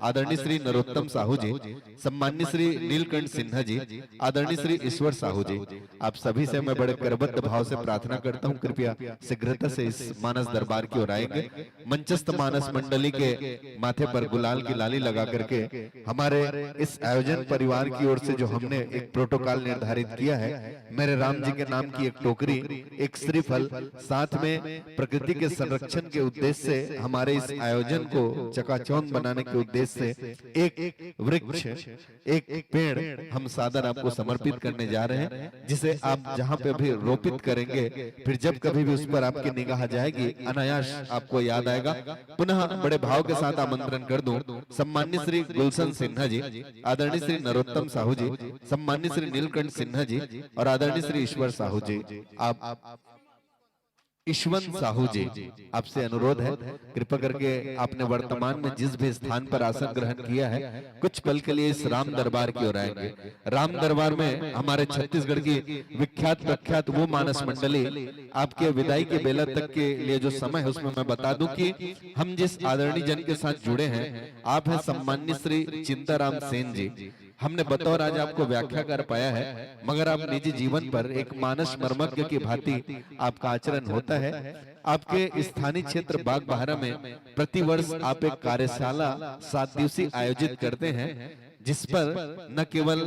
आदरणीय श्री नरोत्तम साहू जी, सम्माननीय श्री नीलकंठ सिन्हा जी, आदरणीय श्री ईश्वर साहू जी, आप सभी से मैं बड़े करबद्ध भाव से प्रार्थना करता हूँ, कृपया शीघ्रता से इस मानस दरबार की ओर आएंगे। मंचस्थ मानस मंडली के माथे पर गुलाल की लाली लगा करके हमारे इस आयोजन परिवार की ओर से जो हमने एक प्रोटोकॉल निर्धारित किया है, मेरे राम जी के नाम की एक टोकरी, एक श्रीफल, साथ में प्रकृति के संरक्षण के उद्देश्य से हमारे इस आयोजन को चकाचौंध बनाने के उद्देश्य से एक वृक्ष, एक पेड़ हम सादर आपको समर्पित करने जा रहे हैं, जिसे आप जहां पे भी रोपित करेंगे, फिर जब कभी भी उस पर आपकी निगाह जाएगी, अनायास आपको याद आएगा। पुनः बड़े भाव के साथ आमंत्रण कर दूं, सम्माननीय श्री गुलशन सिन्हा जी, आदरणीय श्री नरोत्तम साहू जी, सम्माननीय श्री नीलकंठ सिन्हा जी और आदरणीय श्री ईश्वर साहू जी, आप यशवंत साहू जी, आपसे अनुरोध है, कृपा करके आपने वर्तमान में जिस भी स्थान पर आसन ग्रहण किया है, कुछ पल के लिए इस राम दरबार की ओर आएंगे। राम दरबार में हमारे छत्तीसगढ़ की विख्यात प्रख्यात वो मानस मंडली आपके विदाई के बेला तक के लिए जो समय है, उसमें मैं बता दूं कि हम जिस आदरणीय जन के साथ जुड़े हैं, आप हैं सम्माननीय श्री चिंताराम सेन जी। हमने बतौर आज आपको व्याख्याकार पाया है, मगर आप निजी जीवन पर एक मानस मर्मज्ञ की भांति आपका आचरण होता है। आपके स्थानीय क्षेत्र बागबाहरा में प्रतिवर्ष आप एक कार्यशाला सात दिवसीय आयोजित करते हैं, जिस पर न केवल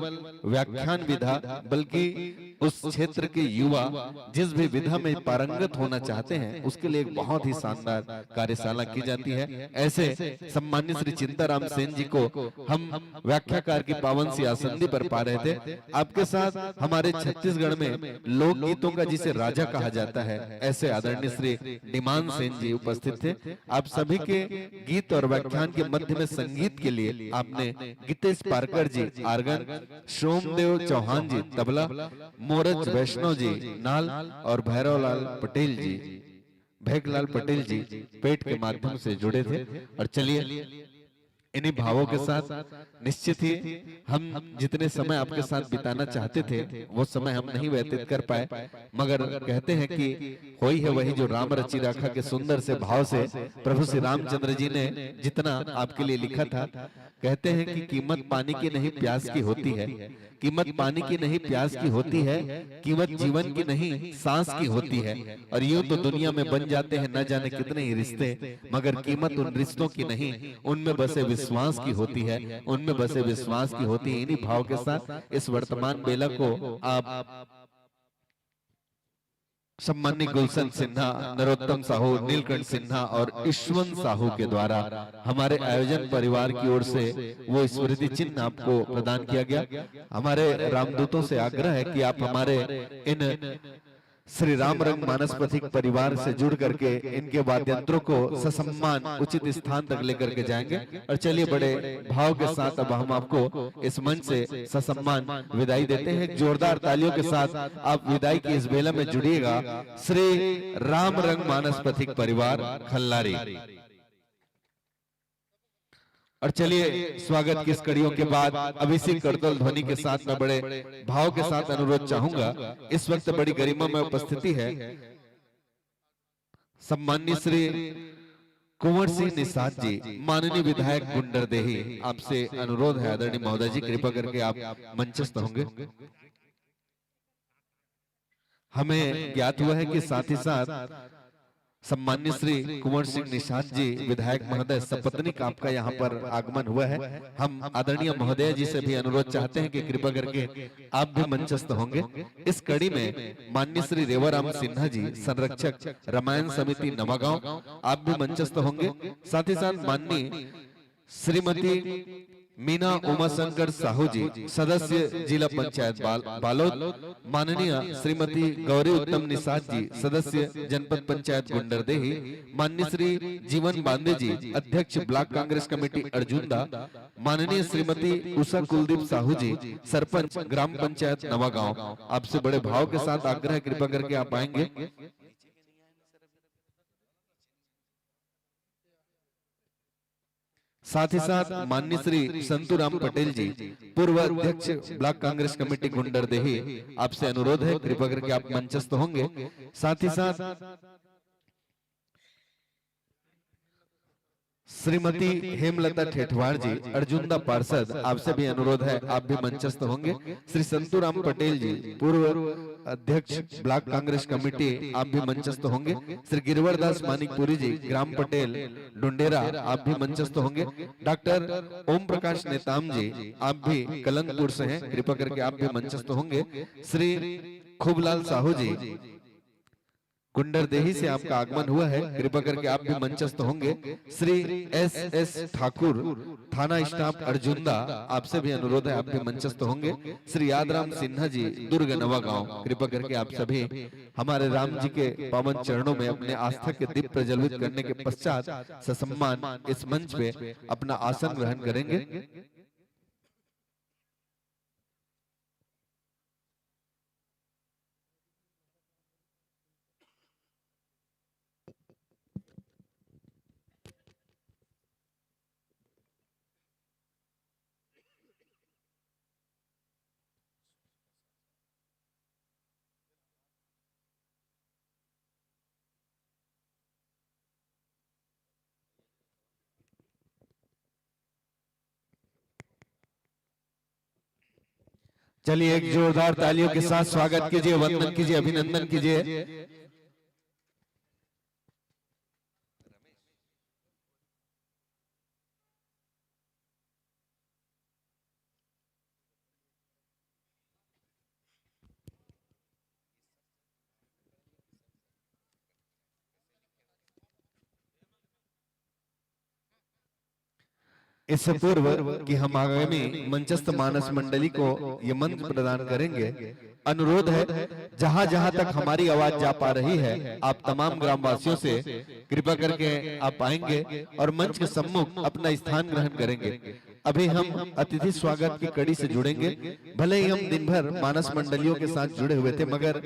व्याख्यान विधा, बल्कि उस क्षेत्र के युवा जिस भी विधा में पारंगत होना चाहते हैं, उसके लिए एक बहुत ही शानदार कार्यशाला की जाती है। ऐसे सम्मानित श्री चिंताराम सेन जी को हम व्याख्याकार की पावन सी आसंदी पर पा रहे थे। आपके साथ हमारे छत्तीसगढ़ में लोकगीतों का जिसे राजा कहा जाता है, ऐसे आदरणीय श्री डिमान सेन जी उपस्थित थे। आप सभी के गीत और व्याख्यान के मध्य में संगीत के लिए आपने गीतेश पारकर जी आर्गन, सोमदेव चौहान जी तबला, मोरज वैष्णव जी नाल और भैरवलाल पटेल जी, भैगलाल पटेल जी पेट के माध्यम से जुड़े थे। और चलिए, इन्हीं भावों के साथ निश्चित ही हम जितने समय आपके साथ बिताना चाहते थे, वो समय हम नहीं व्यतीत कर पाए, मगर कहते हैं कि होई है वही जो राम रचि राखा के सुंदर से भाव से प्रभु श्री रामचंद्र जी ने जितना आपके लिए लिखा था। कहते हैं कि कीमत पानी की नहीं, प्यास की होती है। कीमत पानी की नहीं, प्यास की होती है। कीमत जीवन की नहीं, सांस की होती है। और यूं तो दुनिया में बन जाते हैं न जाने कितने ही रिश्ते, मगर कीमत उन रिश्तों की नहीं, उनमें बसे विश्वास की होती है। उनमें बसे विश्वास की होती है। इन्हीं भाव के साथ इस वर्तमान बेला को आप सम्मानित गुलशन सिन्हा, नरोत्तम साहू, नीलकंठ सिन्हा और यशवंत साहू के द्वारा हमारे आयोजन परिवार की ओर से वो स्मृति चिन्ह आपको प्रदान किया गया। हमारे रामदूतों से आग्रह है कि आप हमारे इन श्री राम रंग मानस पथिक परिवार से जुड़ करके इनके वाद्यंत्रों को ससम्मान उचित स्थान तक लेकर के जाएंगे। और चलिए, बड़े भाव के साथ अब हम आपको इस मंच से ससम्मान विदाई देते हैं। जोरदार तालियों के साथ आप विदाई की इस बेला में जुड़िएगा। श्री राम रंग मानस पथिक परिवार खल्लारी। और चलिए, स्वागत की इस कड़ियों के बाद अब इसी करतल ध्वनि के साथ मैं बड़े भाव के साथ अनुरोध चाहूंगा, इस वक्त बड़ी गरिमा में उपस्थिति है सम्माननीय श्री कुंवर सिंह निषाद जी, माननीय विधायक गुंडरदेही, आपसे अनुरोध है आदरणीय महोदय जी, कृपा करके आप मंचस्थ होंगे। हमें ज्ञात हुआ है कि साथ ही साथ सम्माननीय श्री कुंवर सिंह निषाद जी विधायक महोदय सपत्नीक आपका यहाँ पर आगमन हुआ है। हम आदरणीय महोदय जी से भी अनुरोध चाहते हैं कि कृपा करके आप भी मंचस्थ होंगे। इस कड़ी में माननीय श्री रेवाराम सिन्हा जी, संरक्षक रामायण समिति नवागांव, आप भी मंचस्थ होंगे। साथ ही साथ माननीय श्रीमती मीना उमाशंकर साहू जी, सदस्य जिला पंचायत बाल-, बालोद, माननीय श्रीमती गौरी उत्तम निषाद जी, सदस्य जनपद पंचायत गुंडरदेही, माननीय श्री जीवन बांदे जी, अध्यक्ष ब्लॉक कांग्रेस कमेटी अर्जुंदा, माननीय श्रीमती उषा कुलदीप साहू जी, सरपंच ग्राम पंचायत नवागांव, आपसे बड़े भाव के साथ आग्रह है, कृपा करके आप आएंगे। साथ ही साथ माननीय श्री संतू राम पटेल जी, पूर्व अध्यक्ष ब्लॉक कांग्रेस कमेटी गुंडरदेही, आपसे अनुरोध है, कृपा करके आप मंचस्थ होंगे। साथ ही साथ श्रीमती हेमलता ठेठवार जी, अर्जुंदा पार्षद, आपसे भी अनुरोध है, आप भी मंचस्थ होंगे। श्री संतू राम पटेल जी, पूर्व अध्यक्ष ब्लॉक कांग्रेस कमेटी, आप भी मंचस्थ होंगे। श्री गिरवर दास मानिकपुरी जी, ग्राम पटेल डुंडेरा, आप भी मंचस्थ होंगे। डॉक्टर ओम प्रकाश नेताम जी, आप भी कलंकपुर से हैं, कृपा करके आप भी मंचस्थ होंगे। श्री खूबलाल साहू जी, गुंडरदेही से आपका आगमन हुआ है, कृपा करके आप भी मंचस्थ होंगे। श्री एस एस ठाकुर, थाना स्टाफ अर्जुंदा, आपसे भी अनुरोध है, आप भी मंचस्थ होंगे। श्री यादराम सिन्हा जी, दुर्ग नवागांव, कृपा करके आप सभी हमारे राम जी के पावन चरणों में अपने आस्था के दीप प्रज्वलित करने के पश्चात ससम्मान इस मंच पे अपना आसन ग्रहण करेंगे। चलिए, एक जोरदार तालियों के साथ स्वागत कीजिए, वंदन कीजिए, अभिनंदन कीजिए। इससे पूर्व कि हम आगामी मंचस्थ मानस मंडली को ये मंच प्रदान करेंगे, अनुरोध है, जहां जहां तक हमारी आवाज जा पा रही है, आप तमाम ग्रामवासियों से कृपा करके आप आएंगे और मंच के सम्मुख अपना स्थान ग्रहण करेंगे। अभी हम अतिथि स्वागत की कड़ी से जुड़ेंगे। भले ही हम दिन भर मानस मंडलियों के साथ जुड़े हुए थे, मगर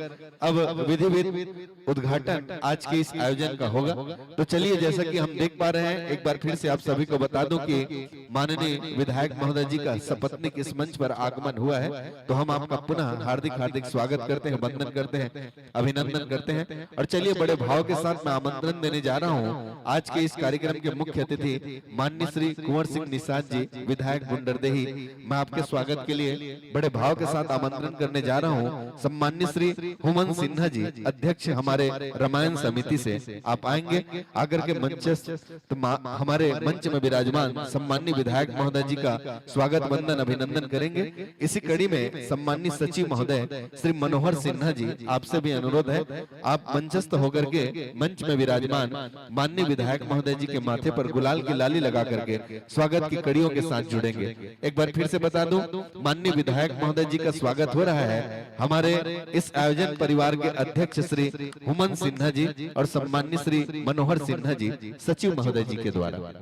अब विधिवत उद्घाटन आज के इस आयोजन का होगा। तो चलिए, जैसा कि हम देख पा रहे हैं, एक बार फिर से आप सभी को बता दूं कि माननीय विधायक महोदय जी का सपत्निक इस मंच पर आगमन हुआ है, तो हम आपका पुनः हार्दिक हार्दिक स्वागत करते हैं, वंदन करते हैं, अभिनंदन करते हैं। और चलिए, बड़े भाव के साथ मैं आमंत्रण देने जा रहा हूं आज के इस कार्यक्रम के मुख्य अतिथि माननीय श्री कुंवर सिंह निषाद जी, विधायक गुंडरदेही। मैं आपके स्वागत के लिए बड़े भाव के साथ आमंत्रण करने जा रहा हूं सम्माननीय श्री हुमन सिन्हा जी, अध्यक्ष हमारे रामायण समिति से। आप आएंगे, आकर के मंचस्थ तो मा-, हमारे मंच में विराजमान सम्माननीय विधायक महोदय जी का स्वागत वंदन अभिनंदन करेंगे। इसी कड़ी में सम्माननीय सचिव महोदय श्री मनोहर सिन्हा जी, आपसे भी अनुरोध है, आप मंचस्थ होकर के मंच में विराजमान माननीय विधायक महोदय जी के माथे पर गुलाल की लाली लगा करके स्वागत की कड़ियों के साथ जुड़ेंगे। एक बार फिर से बता दूं, माननीय विधायक महोदय जी का स्वागत हो रहा है हमारे इस आयोजन परिवार के अध्यक्ष श्री हुमन सिन्हा जी और सम्माननीय श्री मनोहर सिन्हा जी, सचिव महोदय जी के द्वारा।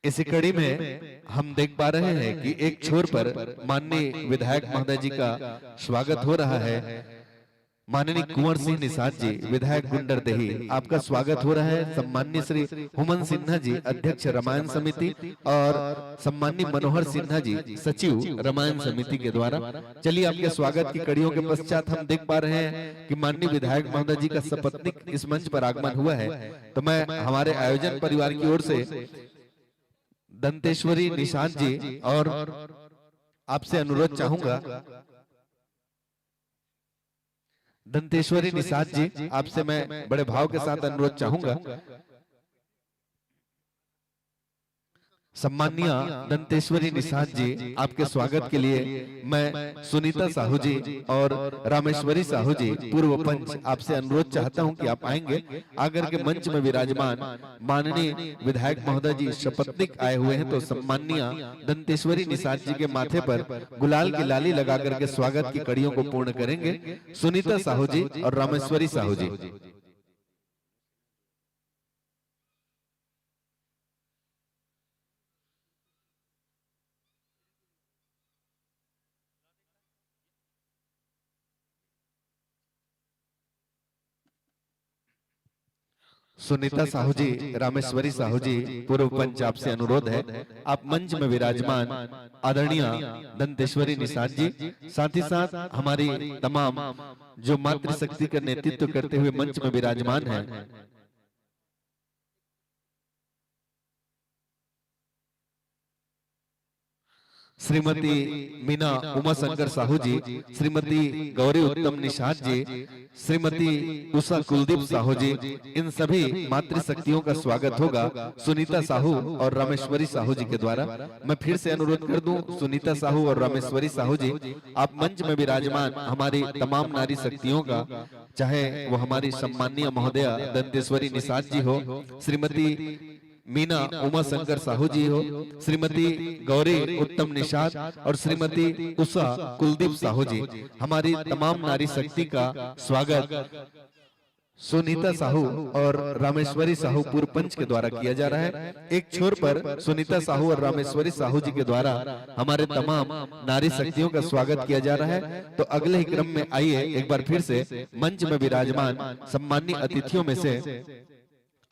इसी कड़ी में हम देख पा रहे हैं कि एक छोर पर माननीय विधायक महोदय जी का स्वागत हो रहा है। माननीय कुंवर सिंह निषाद जी, विधायक गुंडरदेही, आपका स्वागत हो रहा है। सम्माननीय श्री हुमन सिन्हा जी, अध्यक्ष रामायण समिति, और सम्माननीय मनोहर सिन्हा जी, सचिव रामायण समिति के द्वारा। चलिए, आपके स्वागत की कड़ियों के पश्चात हम देख पा रहे हैं कि माननीय विधायक महोदय जी का सपत्निक इस मंच पर आगमन हुआ है। तो मैं हमारे आयोजन परिवार की ओर से दंतेश्वरी निषाद जी और आपसे अनुरोध चाहूंगा, दंतेश्वरी निषाद जी, आपसे मैं बड़े भाव के साथ अनुरोध चाहूंगा। सम्माननीय दंतेश्वरी निषाद जी, आपके स्वागत के लिए मैं सुनीता साहू जी और रामेश्वरी साहू जी, पूर्व पंच, आपसे अनुरोध चाहता हूं कि आप आएंगे, आकर के मंच में विराजमान माननीय विधायक महोदय जी सपत्निक आए हुए हैं, तो सम्माननीय दंतेश्वरी निषाद जी के माथे पर गुलाल की लाली लगा करके स्वागत की कड़ियों को पूर्ण करेंगे सुनीता साहू जी और रामेश्वरी साहू जी। सुनीता साहू जी, रामेश्वरी साहू जी, पूर्व पंच, आपसे अनुरोध है, आप मंच में विराजमान आदरणीय दंतेश्वरी निषाद जी, साथ ही साथ हमारी तमाम जो मातृशक्ति का नेतृत्व करते हुए मंच में विराजमान हैं, श्रीमती मीना उमाशंकर साहू जी, श्रीमती गौरी उत्तम निषाद जी, श्रीमती उषा कुलदीप साहू जी, इन सभी मातृशक्तियों का स्वागत होगा सुनीता साहू और रामेश्वरी साहू जी के द्वारा। मैं फिर से अनुरोध कर दूं, सुनीता साहू और रामेश्वरी साहू जी, आप मंच में विराजमान हमारी तमाम नारी शक्तियों का, चाहे वो हमारी सम्माननीय महोदया दंतेश्वरी निषाद जी हो, श्रीमती मीना उमाशंकर साहू जी हो, श्रीमती गौरी उत्तम निषाद और श्रीमती उषा कुलदीप साहू जी, हमारी तमाम नारी शक्ति का स्वागत सुनीता साहू और रामेश्वरी साहू, पूर्व पंच, के द्वारा किया जा रहा है। एक छोर पर सुनीता साहू और रामेश्वरी साहू जी के द्वारा हमारे तमाम नारी शक्तियों का स्वागत किया जा रहा है, तो अगले ही क्रम में आइए, एक बार फिर से मंच में विराजमान सम्माननीय अतिथियों में से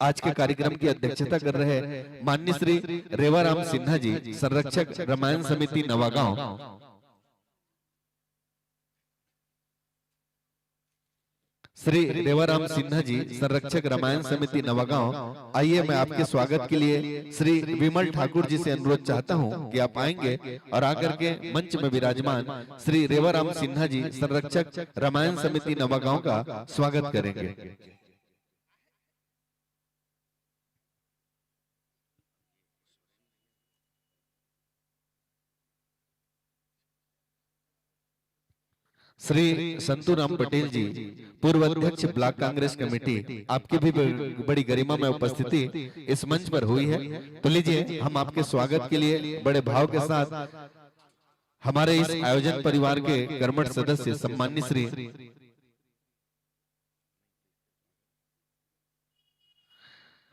आज के कार्यक्रम की अध्यक्षता कर रहे माननीय श्री रेवाराम सिन्हा जी, संरक्षक रामायण समिति नवागांव, श्री रेवाराम सिन्हा जी, संरक्षक रामायण समिति नवागांव। आइए, मैं आपके स्वागत के लिए श्री विमल ठाकुर जी से अनुरोध चाहता हूं कि आप आएंगे और आकर के मंच में विराजमान श्री रेवाराम सिन्हा जी, संरक्षक रामायण समिति नवागांव का स्वागत करेंगे। श्री संतू राम पटेल जी, पूर्व अध्यक्ष ब्लॉक कांग्रेस कमेटी, आपकी भी ब-, बड़ी गरिमा में उपस्थिति इस मंच पर हुई है। तो लीजिए, हम आपके स्वागत के लिए बड़े भाव के साथ हमारे इस आयोजन परिवार के कर्मठ सदस्य सम्मानित श्री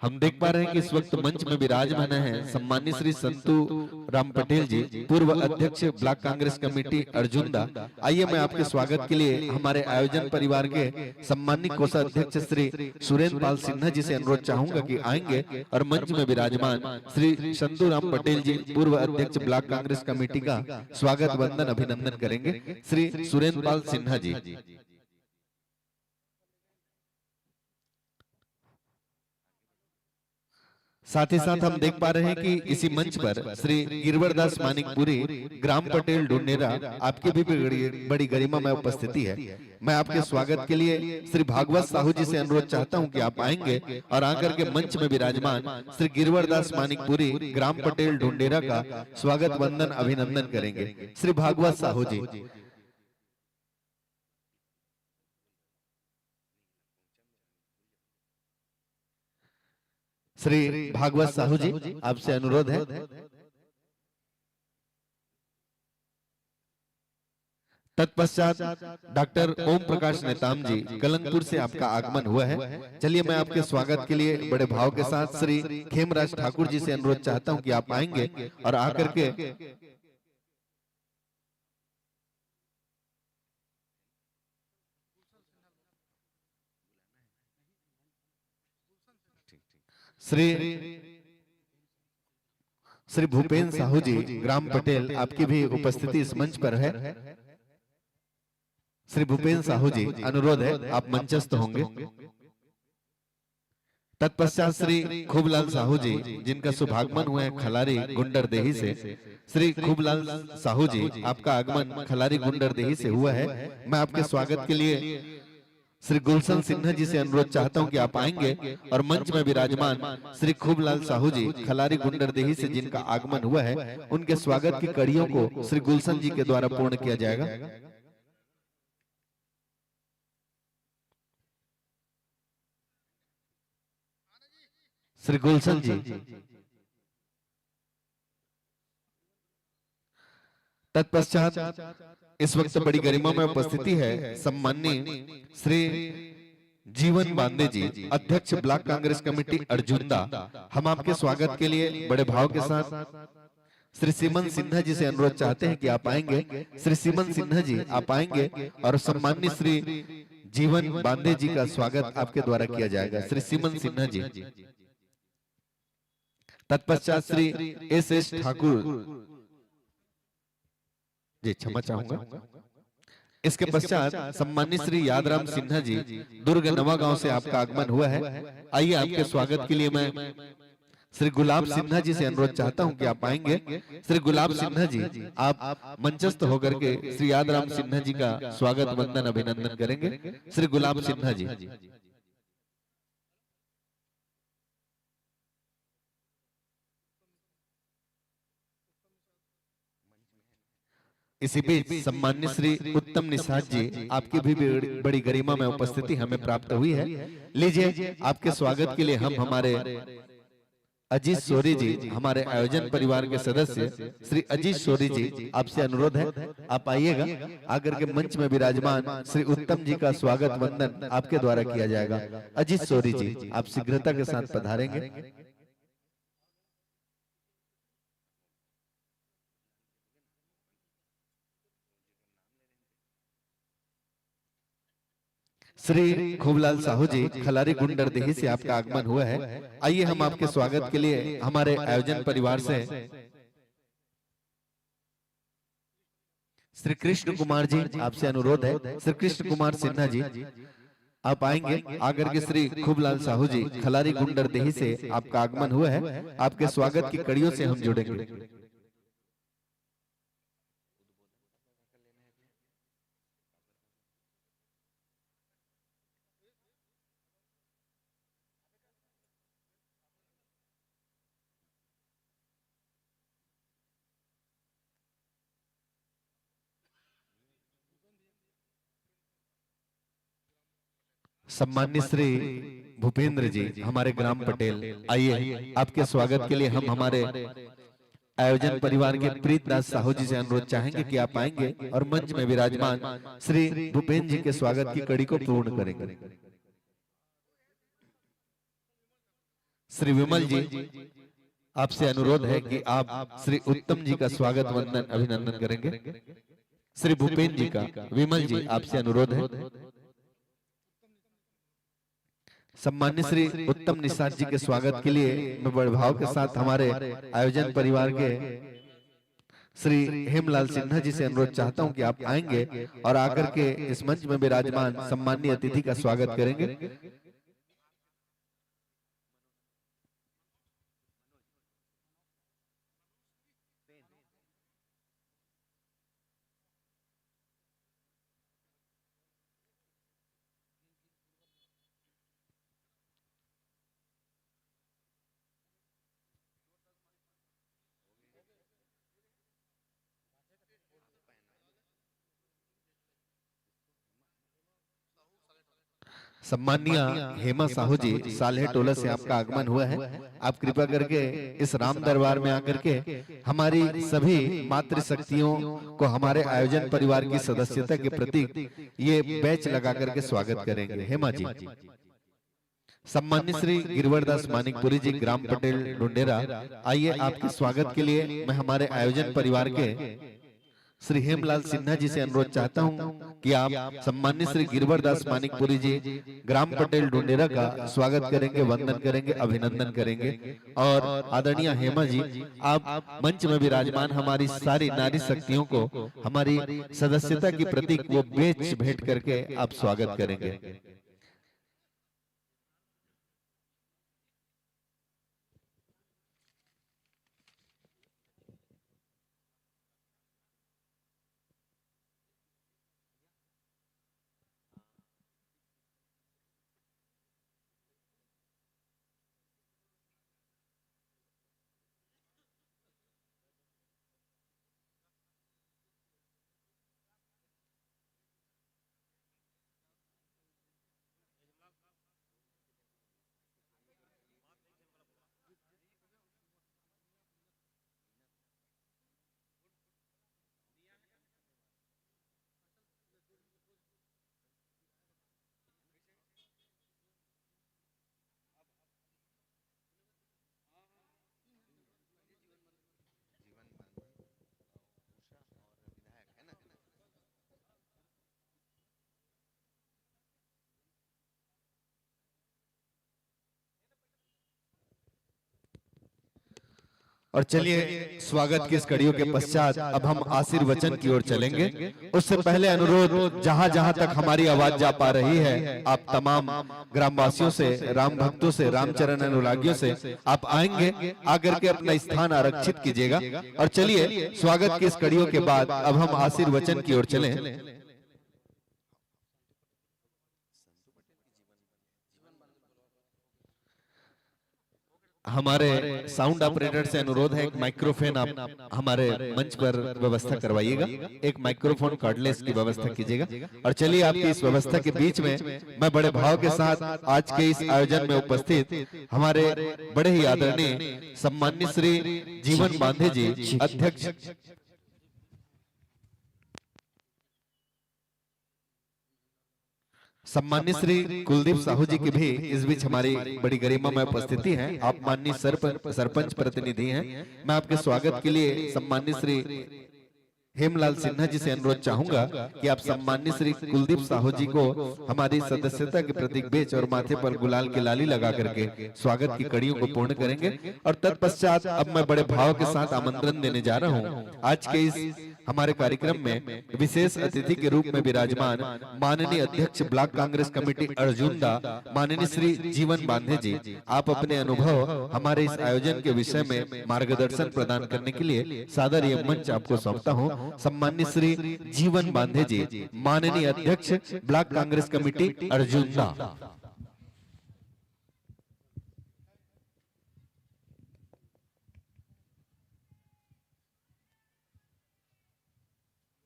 हम देख पा रहे हैं कि इस वक्त मंच में विराजमान है सम्मानित श्री संतू राम पटेल जी, पूर्व अध्यक्ष ब्लॉक कांग्रेस कमेटी अर्जुंदा। आइए, मैं आपके स्वागत के लिए हमारे आयोजन परिवार के सम्मानित कोषाध्यक्ष श्री सुरेंद्र पाल सिन्हा जी से अनुरोध चाहूंगा कि आएंगे और मंच में विराजमान श्री संतू राम पटेल जी, पूर्व अध्यक्ष ब्लॉक कांग्रेस कमेटी का स्वागत वंदन अभिनंदन करेंगे। श्री सुरेंद्र पाल सिन्हा जी। साथ ही साथ हम देख पा रहे हैं कि इसी मंच पर श्री गिरवरदास मानिकपुरी, ग्राम पटेल ढूंढेरा, आपकी भी बड़ी, बड़ी गरिमा में उपस्थिति है। मैं आपके स्वागत के लिए श्री भागवत साहू जी से अनुरोध चाहता हूं कि आप आएंगे और आकर के मंच में विराजमान श्री गिरवरदास मानिकपुरी, ग्राम पटेल ढूंढेरा का स्वागत वंदन अभिनंदन करेंगे। श्री भागवत साहू जी। श्री भागवत साहू जी, आपसे अनुरोध है। तत्पश्चात डॉक्टर ओम प्रकाश नेताम जी, कलंगपुर से आपका आगमन हुआ है। चलिए, मैं आपके स्वागत के लिए बड़े भाव के साथ श्री खेमराज ठाकुर जी से अनुरोध चाहता हूं कि आप आएंगे और आकर के श्री श्री भूपेंद्र साहू जी, ग्राम पटेल, आपकी भी उपस्थिति इस मंच पर है। श्री भूपेंद्र साहू जी, अनुरोध है, आप मंचस्थ होंगे। तत्पश्चात श्री खूबलाल साहू जी, जिनका शुभागमन हुआ है खलारी गुंडरदेही से। श्री खूबलाल साहू जी, आपका आगमन खलारी गुंडरदेही से हुआ है। मैं आपके स्वागत के लिए श्री गुलशन सिन्हा जी से अनुरोध चाहता हूं कि आप आएंगे और मंच में विराजमान श्री खूबलाल साहू जी, खलारी गुंडरदेही से जिनका आगमन हुआ है, उनके स्वागत की कड़ियों को श्री गुलशन जी के द्वारा पूर्ण किया जाएगा। श्री गुलशन जी। तत्पश्चात इस वक्त बड़ी गरिमा में उपस्थिति है सम्माननीय श्री जीवन बांदे जी, अध्यक्ष ब्लॉक कांग्रेस कमेटी अर्जुंदा। हम आपके स्वागत के लिए बड़े भाव के साथ श्री सीमन सिन्हा जी से अनुरोध चाहते हैं कि आप आएंगे। श्री सीमन सिन्हा जी, आप आएंगे और सम्माननीय श्री जीवन बांदे जी का स्वागत आपके द्वारा किया जाएगा। श्री सीमन सिन्हा जी। तत्पश्चात श्री एस एस ठाकुर जी, क्षमा चाहूंगा। इसके पश्चात सम्मानित श्री यादराम सिन्हा जी, दुर्ग नवागांव से आपका आगमन हुआ है। आइए, आपके स्वागत के लिए मैं श्री गुलाब सिन्हा जी से अनुरोध चाहता हूं कि आप आएंगे। श्री गुलाब सिन्हा जी, आप मंचस्थ होकर के श्री यादराम सिन्हा जी का स्वागत वंदन अभिनंदन करेंगे। श्री गुलाब सिन्हा जी। इसी बीच सम्मान्य श्री उत्तम निषाद जी, आपकी भी बड़ी, बड़ी गरिमा में उपस्थिति हमें प्राप्त हुई है। लीजिए, आपके स्वागत के लिए हम हमारे अजीत सोरी जी, हमारे आयोजन परिवार के सदस्य श्री अजीत सोरी जी, आपसे अनुरोध है, आप आइएगा, आकर के मंच में विराजमान श्री उत्तम जी का स्वागत वंदन आपके द्वारा किया जाएगा। अजीत सोरी जी, आप शीघ्रता के साथ पधारेंगे। श्री खूबलाल साहू जी, खलारी गुंडरदेही से आपका आगमन हुआ है। आइए, हम आपके स्वागत के लिए हमारे आयोजन परिवार से श्री कृष्ण कुमार जी, आपसे अनुरोध है, श्री कृष्ण कुमार सिन्हा जी, आप आएंगे आकर के श्री खूबलाल साहू जी, खलारी गुंडर देही से आपका आगमन हुआ है। आपके स्वागत की कड़ियों से हम जुड़ेंगे। सम्मानित श्री भूपेंद्र जी, हमारे ग्राम पटेल, आइए, आपके स्वागत के लिए हम हमारे आयोजन परिवार के प्रीत दास साहू जी से अनुरोध चाहेंगे कि आप आएंगे और मंच में विराजमान श्री भूपेंद्र जी के स्वागत की कड़ी को पूर्ण करेंगे। श्री विमल जी, आपसे अनुरोध है कि आप श्री उत्तम जी का स्वागत वंदन अभिनंदन करेंगे। श्री भूपेंद्र जी का, विमल जी, आपसे अनुरोध है। सम्मानित श्री उत्तम निषाद जी के स्वागत के लिए मैं बड़े भाव के साथ हमारे आयोजन परिवार के श्री हेमलाल सिन्हा जी से अनुरोध चाहता हूं कि आप आएंगे और आकर के इस मंच में विराजमान सम्माननीय अतिथि का स्वागत करेंगे। सम्मानिया हेमा साहू जी, साल्हे टोला से आपका आगमन हुआ है। आप कृपा करके इस राम दरबार में आकर के हमारी सभी मातृशक्तियों को हमारे आयोजन परिवार की सदस्यता के प्रतीक ये बैच लगा करके स्वागत करेंगे। हेमा जी। सम्मानित श्री गिरवरदास मानिकपुरी जी, ग्राम पटेल डुंडेरा, आइए, आपके स्वागत के लिए मैं हमारे आयोजन परिवार के श्री हेमलाल सिन्हा जी से अनुरोध चाहता हूं कि आप सम्मानित श्री गिरवरदास मानिकपुरी जी, ग्राम पटेल डुंडेरा, का स्वागत करेंगे, वंदन करेंगे, अभिनंदन करेंगे और आदरणीय हेमा जी, आप मंच में विराजमान हमारी सारी नारी शक्तियों को हमारी सदस्यता की प्रतीक वो बेच भेंट करके आप स्वागत करेंगे। और चलिए, स्वागत की इस कड़ियों के पश्चात अब हम आशीर्वचन की ओर चलेंगे। उससे पहले अनुरोध, जहां जहां तक हमारी आवाज जा पा रही है, आप तमाम ग्रामवासियों से, राम भक्तों से, रामचरण अनुरागियों से, आप आएंगे, आकर के अपना स्थान आरक्षित कीजिएगा। और चलिए, स्वागत की इस कड़ियों के बाद अब हम आशीर्वचन की ओर चलें। हमारे साउंड ऑपरेटर से अनुरोध है, एक माइक्रोफोन आप हमारे मंच पर व्यवस्था करवाइएगा, एक माइक्रोफोन कॉर्डलेस की व्यवस्था कीजिएगा। और चलिए, आपकी इस व्यवस्था के बीच में मैं बड़े भाव के साथ आज के इस आयोजन में उपस्थित हमारे बड़े ही आदरणीय सम्मानित श्री जीवन बांधे जी, अध्यक्ष, सम्मानित श्री कुलदीप साहू जी की भी इस बीच हमारी बड़ी गरिमा में उपस्थिति है। आप माननीय सरपंच, सरपंच प्रतिनिधि हैं, मैं आपके स्वागत के लिए सम्मानित श्री हेमलाल सिन्हा जी से अनुरोध चाहूंगा कि आप सम्माननीय श्री कुलदीप साहू जी को हमारी सदस्यता के प्रतीक बेच और माथे पर गुलाल की लाली लगा करके स्वागत की कड़ियों को पूर्ण करेंगे। और तत्पश्चात अब मैं बड़े भाव के साथ आमंत्रण देने जा रहा हूं आज के इस हमारे कार्यक्रम में विशेष अतिथि के रूप में विराजमान माननीय अध्यक्ष ब्लॉक कांग्रेस कमेटी अर्जुंदा, माननीय श्री जीवन बांधे जी, आप अपने अनुभव हमारे इस आयोजन के विषय में मार्गदर्शन प्रदान करने के लिए सादर ये मंच आपको सौंपता हूं। सम्माननीय श्री जीवन बांधे जी, माननीय अध्यक्ष ब्लॉक कांग्रेस कमेटी अर्जुंदा।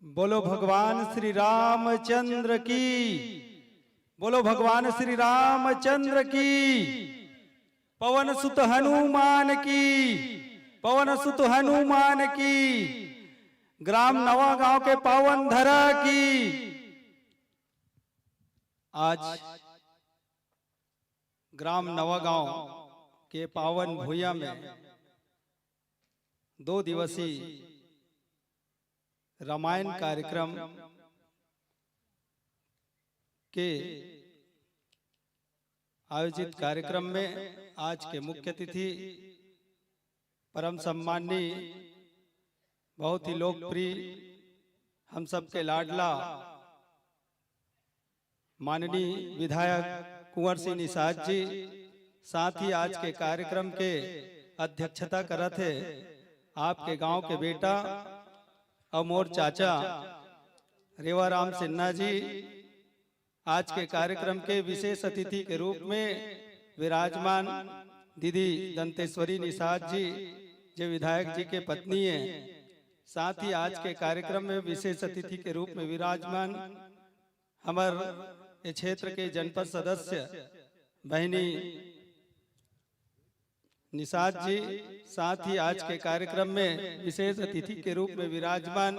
बोलो भगवान श्री रामचंद्र की, बोलो भगवान श्री रामचंद्र की, पवन सुत हनुमान की, पवन सुत हनुमान की, ग्राम नवा गांव के पावन धरा की। आज ग्राम नवा गांव के पावन भुइयां में दो दिवसीय रामायण कार्यक्रम के आयोजित कार्यक्रम में आज के मुख्य अतिथि परम सम्माननीय, बहुत ही लोकप्रिय, हम सबके लाडला माननीय विधायक कुंवर सिंह निषाद जी, साथ ही आज के कार्यक्रम के अध्यक्षता करत हे आपके गांव के बेटा और मोर चाचा रेवाराम सिन्हा जी, आज के कार्यक्रम के विशेष अतिथि के रूप में विराजमान दीदी दंतेश्वरी निषाद जी, जे विधायक जी के पत्नी है, साथ ही आज के कार्यक्रम में विशेष अतिथि के रूप में विराजमान हमर ये क्षेत्र के जनपद सदस्य बहिनी निषाद जी, साथ ही आज के कार्यक्रम में विशेष अतिथि के रूप में विराजमान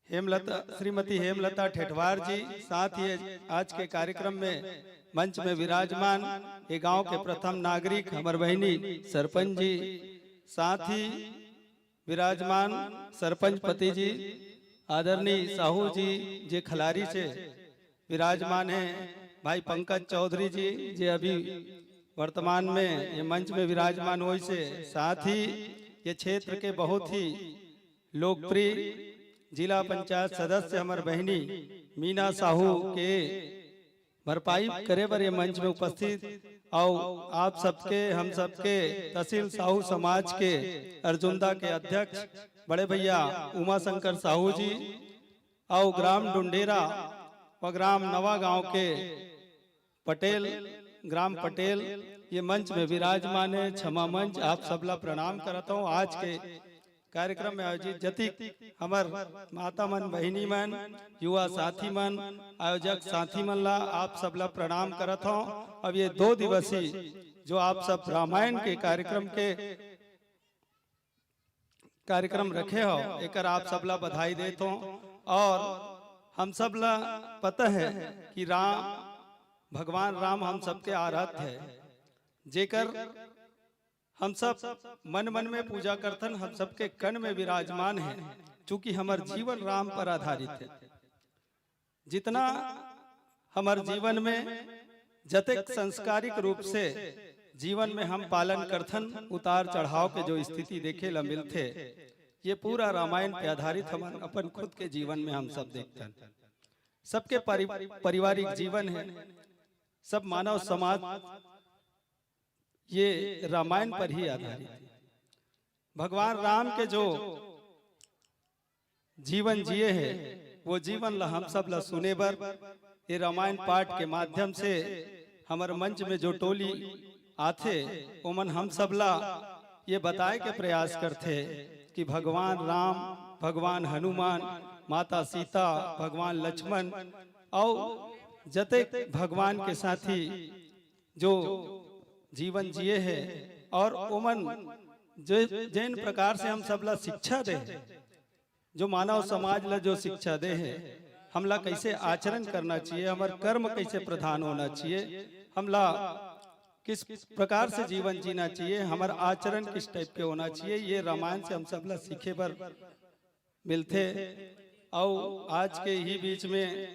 हेमलता, श्रीमती हेमलता ठेठवार जी, साथ ही आज के कार्यक्रम में मंच में विराजमान ये गांव के प्रथम नागरिक हमर बहिनी सरपंच जी, साथ ही विराजमान सरपंच पति जी, आदरणीय साहू जी, जे खलारी से विराजमान हैं, भाई पंकज चौधरी जी, जे अभी वर्तमान में ये मंच में विराजमान होइस हे, साथ ही ये क्षेत्र के बहुत ही लोकप्रिय जिला पंचायत सदस्य हमर बहिनी मीना साहू के भरपाई करे बर ये मंच में उपस्थित, और आप सबके, हम सबके तहसील साहू समाज के अर्जुंदा के अध्यक्ष बड़े भैया उमा शंकर साहू जी, और ग्राम डुंडेरा व ग्राम नवा गांव के पटेल, ग्राम पटेल, ये मंच में विराजमान है। क्षमा मंच, आप सबला प्रणाम करत हूँ। आज के कार्यक्रम में आयोजित जतिक हमर माता मन, बहिनी मन, युवा साथी मन, आयोजक साथी मन ला, आप सबला प्रणाम करत हूँ। अब ये दो दिवसीय जो आप सब रामायण के कार्यक्रम के कार्यक्रम रखे हो, एकर आप सबला बधाई देत हों। और हम सबला पता है कि राम, भगवान राम हम सबके आराध्य है, जेकर हम सब मन मन में पूजा करथन, हम सबके कन में विराजमान है, चूंकि हमर जीवन राम पर आधारित है। जितना हमर जीवन में जतेक संस्कारिक रूप से जीवन में हम पालन करथन, उतार चढ़ाव के जो स्थिति देखे ला मिलथे, ये पूरा रामायण पे आधारित हमन अपन खुद के जीवन में हम सब देखथन। सबके परि-, पारिवारिक जीवन है, सब मानव समाज ये रामायण पर ही आधारित है। भगवान राम के जो जीवन जिए हे, वो जीवन ला हम सब ला सुने बर ये रामायण पाठ के माध्यम से हमर मंच में जो टोली आथे, ओमन हम सब ला ये बताए के प्रयास करथे कि भगवान राम, भगवान हनुमान, माता सीता, भगवान लक्ष्मण और जतेक भगवान के साथी जो जीवन जिए हे और ओमन जे, जेन प्रकार से हम सब ला शिक्षा दे हे, जो मानव समाज ला जो शिक्षा दे हे, हमला कैसे आचरण करना चाहिए, हमर कर्म कैसे प्रधान होना चाहिए, हमला किस प्रकार से जीवन जीना चाहिए, हमर आचरण किस टाइप के होना चाहिए, ये रामायण से हम सब ला सीखे बर मिलथे। अउ आज के ही बीच में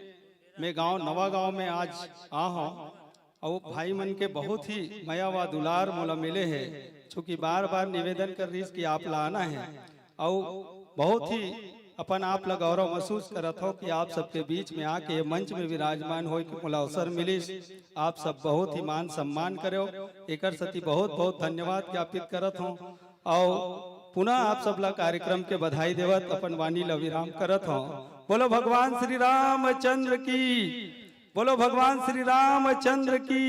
मैं गांव, नवा गांव में आज आ हूं। अउ भाई मन के बहुत ही मया व दुलार मोला मिले हे, चूंकि बार बार निवेदन कर रहिस कि आप ला आना हे। अउ बहुत ही अपन आप ला गौरव महसूस करत हो कि आप सबके बीच में आके ये मंच में विराजमान होए के मोला अवसर मिलिस। आप सब बहुत ही मान सम्मान करेव, एकर सेती बहुत बहुत धन्यवाद ज्ञापित करत हूं। अउ पुनः आप सब ला कार्यक्रम के बधाई देवत अपन वाणी ला विराम करत हूं। बोलो भगवान श्री रामचंद्र की, बोलो भगवान श्री रामचंद्र की।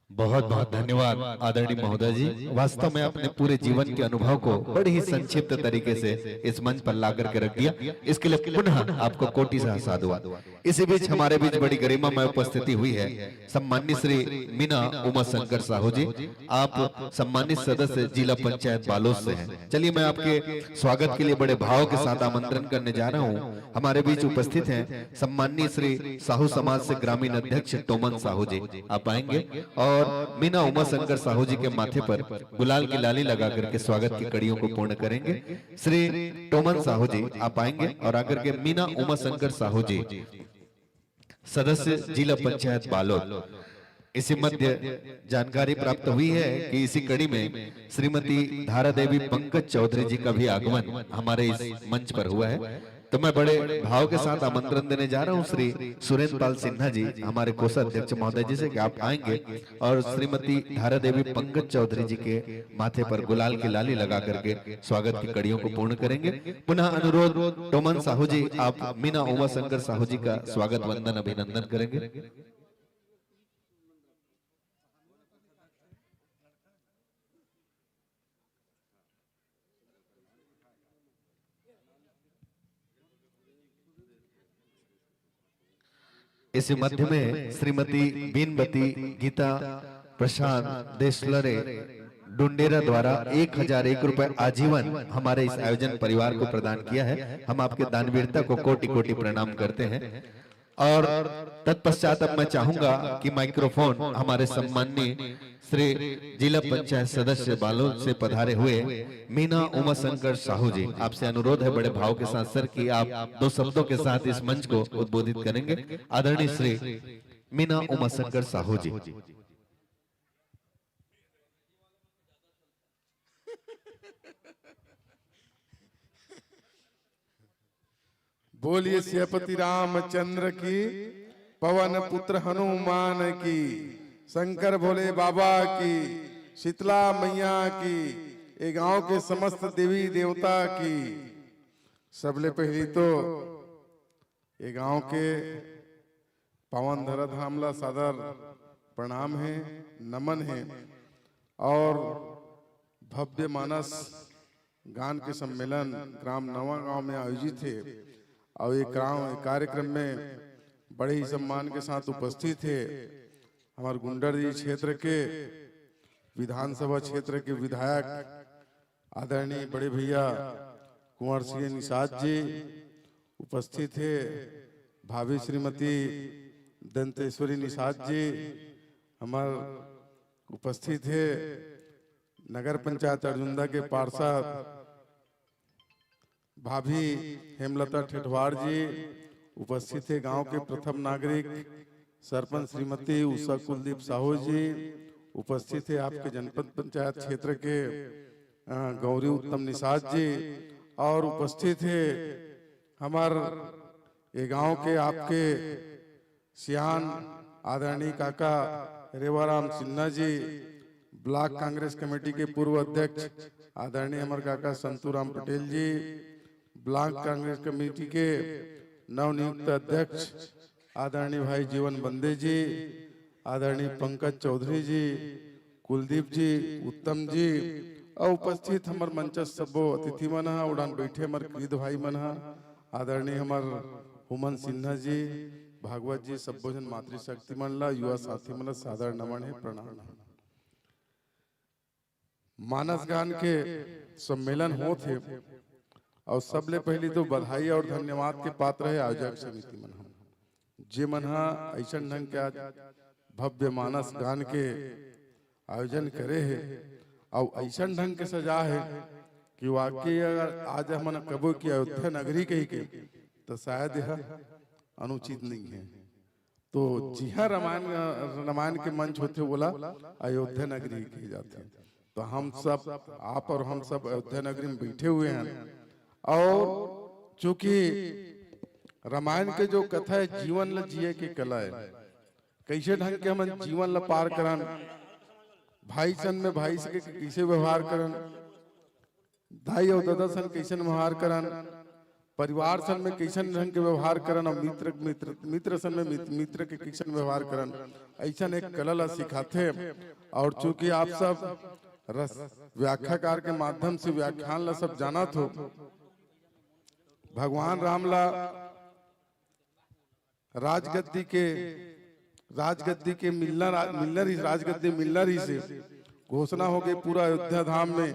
बहुत बहुत धन्यवाद आदरणीय महोदय जी, वास्तव में आपने पूरे जीवन के अनुभव को बड़े ही संक्षिप्त तरीके से इस मंच पर ला करके रख दिया। इसके लिए पुनः आपको कोटि सह साधुवाद। इसी बीच हमारे बीच बड़ी गरिमा में उपस्थिति हुई है सम्मानित श्री मीना उमा शंकर साहू जी, आप सम्मानित सदस्य जिला पंचायत बालोद से हैं। चलिए, मैं आपके स्वागत के लिए बड़े भाव के साथ आमंत्रण करने जा रहा हूँ। हमारे बीच उपस्थित हैं सम्मानित श्री साहू समाज से ग्रामीण अध्यक्ष टोमन साहू जी, आप आएंगे और मीना उमा शंकर साहू जी के माथे पर गुलाल की लाली लगा करके स्वागत की कड़ियों को पूर्ण करेंगे। श्री टोमन साहू जी, आप आएंगे और आकर के मीना उमा शंकर साहू जी, सदस्य जिला पंचायत बालोद। इसी मध्य जानकारी प्राप्त हुई है कि इसी कड़ी में श्रीमती धारा देवी पंकज चौधरी जी का भी आगमन हमारे इस मंच पर हुआ है। तो मैं बड़े भाव के साथ आमंत्रण देने जा रहा हूं श्री सुरेंद्र पाल सिन्हा जी, हमारे कोषाध्यक्ष महोदय जी से, कि आप आएंगे और श्रीमती धारा देवी पंकज चौधरी जी के माथे पर गुलाल की लाली लगा करके स्वागत की कड़ियों को पूर्ण करेंगे। पुनः अनुरोध, टोमन साहू जी, आप मीना उमा शंकर साहू जी का स्वागत वंदन अभिनंदन करेंगे। इसी मध्य में श्रीमती बीनबती गीता प्रशांत देशलरे डुंडेरा द्वारा एक हजार एक रुपए आजीवन हमारे इस आयोजन परिवार को प्रदान किया है। हम आपके दानवीरता को कोटि कोटि प्रणाम करते हैं। और तत्पश्चात अब मैं चाहूंगा कि माइक्रोफोन हमारे सम्माननीय श्री जिला पंचायत सदस्य बालोद से पधारे हुए मीना उमाशंकर साहू जी, आपसे अनुरोध है बड़े भाव के साथ सर कि आप दो शब्दों के साथ इस मंच को उद्बोधित करेंगे। आदरणीय श्री मीना उमाशंकर साहू जी। बोलिए सियापति रामचंद्र की, पवन पुत्र हनुमान की, शंकर भोले बाबा की, शीतला मैया की, ए गांव के समस्त देवी देवता की। सबले पहली तो ए गांव के पावन धरा धाम ला सादर प्रणाम हे, नमन हे। और भव्य मानस गान के सम्मेलन ग्राम नवा गांव में आयोजित हे। और ये ग्राम, ये कार्यक्रम में बड़े ही सम्मान के साथ उपस्थित हे हमारे गुंडरदेही क्षेत्र के विधानसभा क्षेत्र के विधायक आदरणीय बड़े भैया कुंवर सिंह निषाद जी, उपस्थित हे भाभी श्रीमती दंतेश्वरी निषाद जी, हमार उपस्थित हे नगर पंचायत अर्जुंदा के पार्षद भाभी हेमलता ठेठवार जी, उपस्थित हे गांव के प्रथम नागरिक सरपंच श्रीमती उषा कुलदीप साहू जी, उपस्थित हे आपके जनपद पंचायत क्षेत्र के, अ, गौरी उत्तम निषाद जी, और उपस्थित हे हमार ये गांव के आपके सियान आदरणीय काका रेवाराम सिन्हा जी, ब्लॉक कांग्रेस कमेटी के पूर्व अध्यक्ष आदरणीय हमर काका संतूराम पटेल जी, ब्लॉक कांग्रेस कमेटी के नवनियुक्त अध्यक्ष आदरणीय भाई जीवन बंदे जी, आदरणीय पंकज चौधरी जी, कुलदीप जी, उत्तम जी, और उपस्थित हमर मंचस्थ सब्बो अतिथि मन ह, उड़ान बैठे हमर कृत भाई मन ह, आदरणीय हमर हुमन सिन्हा जी, भागवत जी, सब्बो झन मातृशक्ति मन ला, युवा साथी मन ला सादर नमन हे, प्रणाम हे। मानस गान के सम्मेलन होत हे, और सबले पहली तो बधाई और धन्यवाद के पात्र हे आयोजक समिति मन ह, जे मन ह ऐसन ढंग के आज भव्य मानस गान के आयोजन करे हे, और ऐसन ढंग के सजा हे कि वाकई अगर आज हमन कबो कि अयोध्या नगरी कहिके, तो शायद यह अनुचित नहीं है। तो जिहाँ रामायण, रामायण के मंच होथे, ओला अयोध्या नगरी कहे जाथे। तो हम सब, आप और हम सब अयोध्या नगरी में बैठे हुए हैं, और चूंकि रामायण के जो कथा है, जीवन ल जिए के कला है, कैसे ढंग के हमन जीवन ल पार करन, भाई सन में भाई से के कैसे व्यवहार करन, दाई अउ ददा सन कैसन व्यवहार करन, परिवार सन में कैसन ढंग के व्यवहार करन, और मित्र, मित्र, मित्र सन में मित्र, मित्र के कैसन व्यवहार करन, ऐसन एक कला ला सिखाथे। और चूंकि आप सब रस व्याख्याकार के माध्यम से व्याख्यान ला सब जानत हो, भगवान राम ला राजगद्दी के, राजगद्दी के मिलना रा-, मिलना रही, राजगद्दी मिलना रही से घोषणा हो गई पूरा अयोध्या धाम में,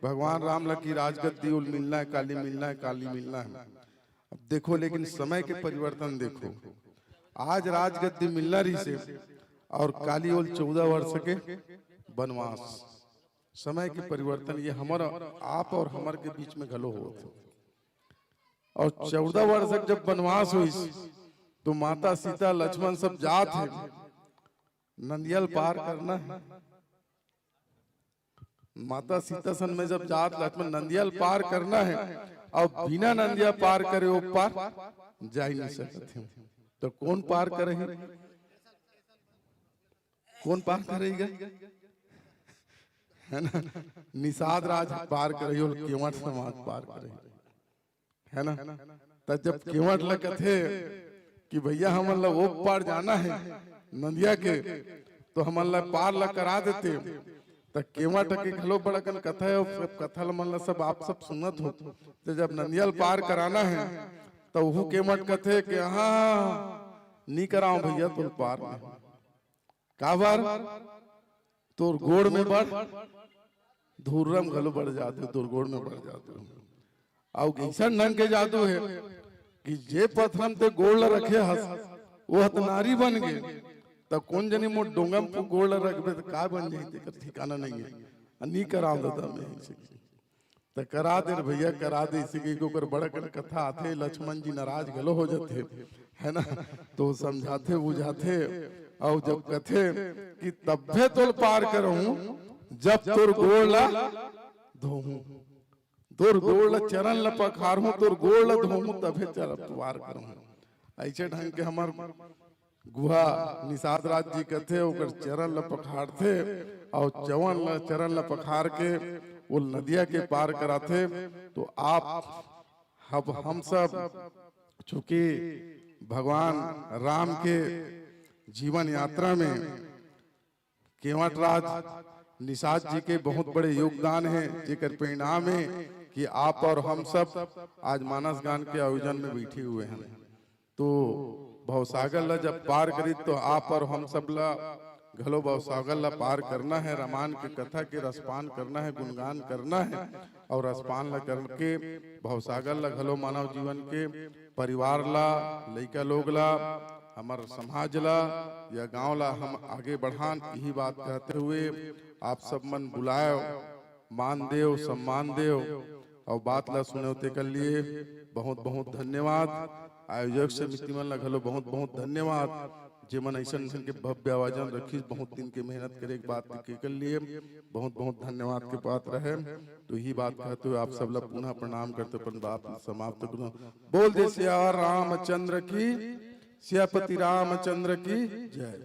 भगवान राम ला की राजगद्दी उल मिलना है, काली मिलना है, काली मिलना है। अब देखो, लेकिन समय के परिवर्तन देखो, आज राजगद्दी मिलना रही से और काली उल चौदह वर्ष के वनवास। समय के परिवर्तन ये हमर, आप और हमर के बीच में घलो होत हे। और चौदह वर्ष के जब वनवास होइस, तो माता सीता लक्ष्मण सब जात हे, नंदिया ल पार करना है। माता सीता सन में जब जात लक्ष्मण नंदिया ल पार करना है, और बिना नंदिया पार करे वो पार जा ही नहीं सकत हे। तो कौन पार करे ही? कौन पार करेगा? है ना, निषाद राज पार करे और केवट समाज पार करे, है ना। त जब केवट ल कथे कि भैया हमन ल ओ पार जाना है नदिया के, तो हमन ल पार ल करा देते, त केवट के घलो बड़कन कथा है, और सब कथा ल मन ल सब आप सब सुनत हो। तो जब नंदिया ल पार कराना है, तो वहू केवट कथे कि हाँ, नी कराओ भैया तुल पार में। काबर? तोर गोड़ में बड़ धुर्रम घलो बढ़ जाते, तोर गोड़ में बढ़ जाते। अउ अइसन ढंग के जादू है कि जे पथरम ते गोड़ ल रखे हस, वो हत नारी बन गे, त कौन जनी मोर डोंगम को गोड़ ल रखबे त का बन जाही, तेकर ठिकाना नहीं है। आ नी कराओ दादा मैं ऐसे। त करा दे रे भैया, करा दे, इसी के ओकर बड़कन कथा आथे, लक्ष्मण जी नाराज घलो हो जाथे, है ना। तो समझाथे बुझाथे, अउ जब कथे कि तब्बे तोल पार करहूं जब तोर गोड़ ला धोहूं, तोर गोड़ ला चरण ला पखारहूं, तोर गोड़ ला धोहूं तभे चरण पार करहूं। ऐसे ढंग के हमर गुहा निषाद राज जी कथे, ओकर चरण ल पखारथे अउ चवन ल, चरण ल पखार के वो नदिया के पार कराथे। तो आप, हम, हम सब चूंकि भगवान राम के जीवन यात्रा में केवट राज निषाद जी के बहुत बड़े योगदान है, जेकर परिणाम है कि आप और हम सब आज मानस गान के आयोजन में बैठे हुए हैं। तो भवसागर ला जब पार करी तो आप और हम सब ला घलो भवसागर ला पार करना है, रामायण के कथा के रसपान करना है, गुणगान करना है और रसपान ला करके भवसागर ला घलो मानव जीवन के परिवार ला, लइका लोग ला, हमर समाज ला या गांव ला हम आगे बढ़ान, यही बात कहते हुए आप सब मन बुलायो, मान देव, सम्मान देव और बात ला सुनेव तेकर लिए बहुत बहुत धन्यवाद। आयोजक समिति मन ला घलो बहुत बहुत धन्यवाद, जेमन ऐसन ढंग के भव्य आयोजन रखिस, बहुत दिन के मेहनत करे के बात के कर लिए बहुत बहुत धन्यवाद के पात्र है। तो यही बात कहते हुए आप सब ला पुनः प्रणाम करते अपन बात समाप्त करूँ। बोल दे सिया रामचंद्र की, सियापति रामचंद्र की जय।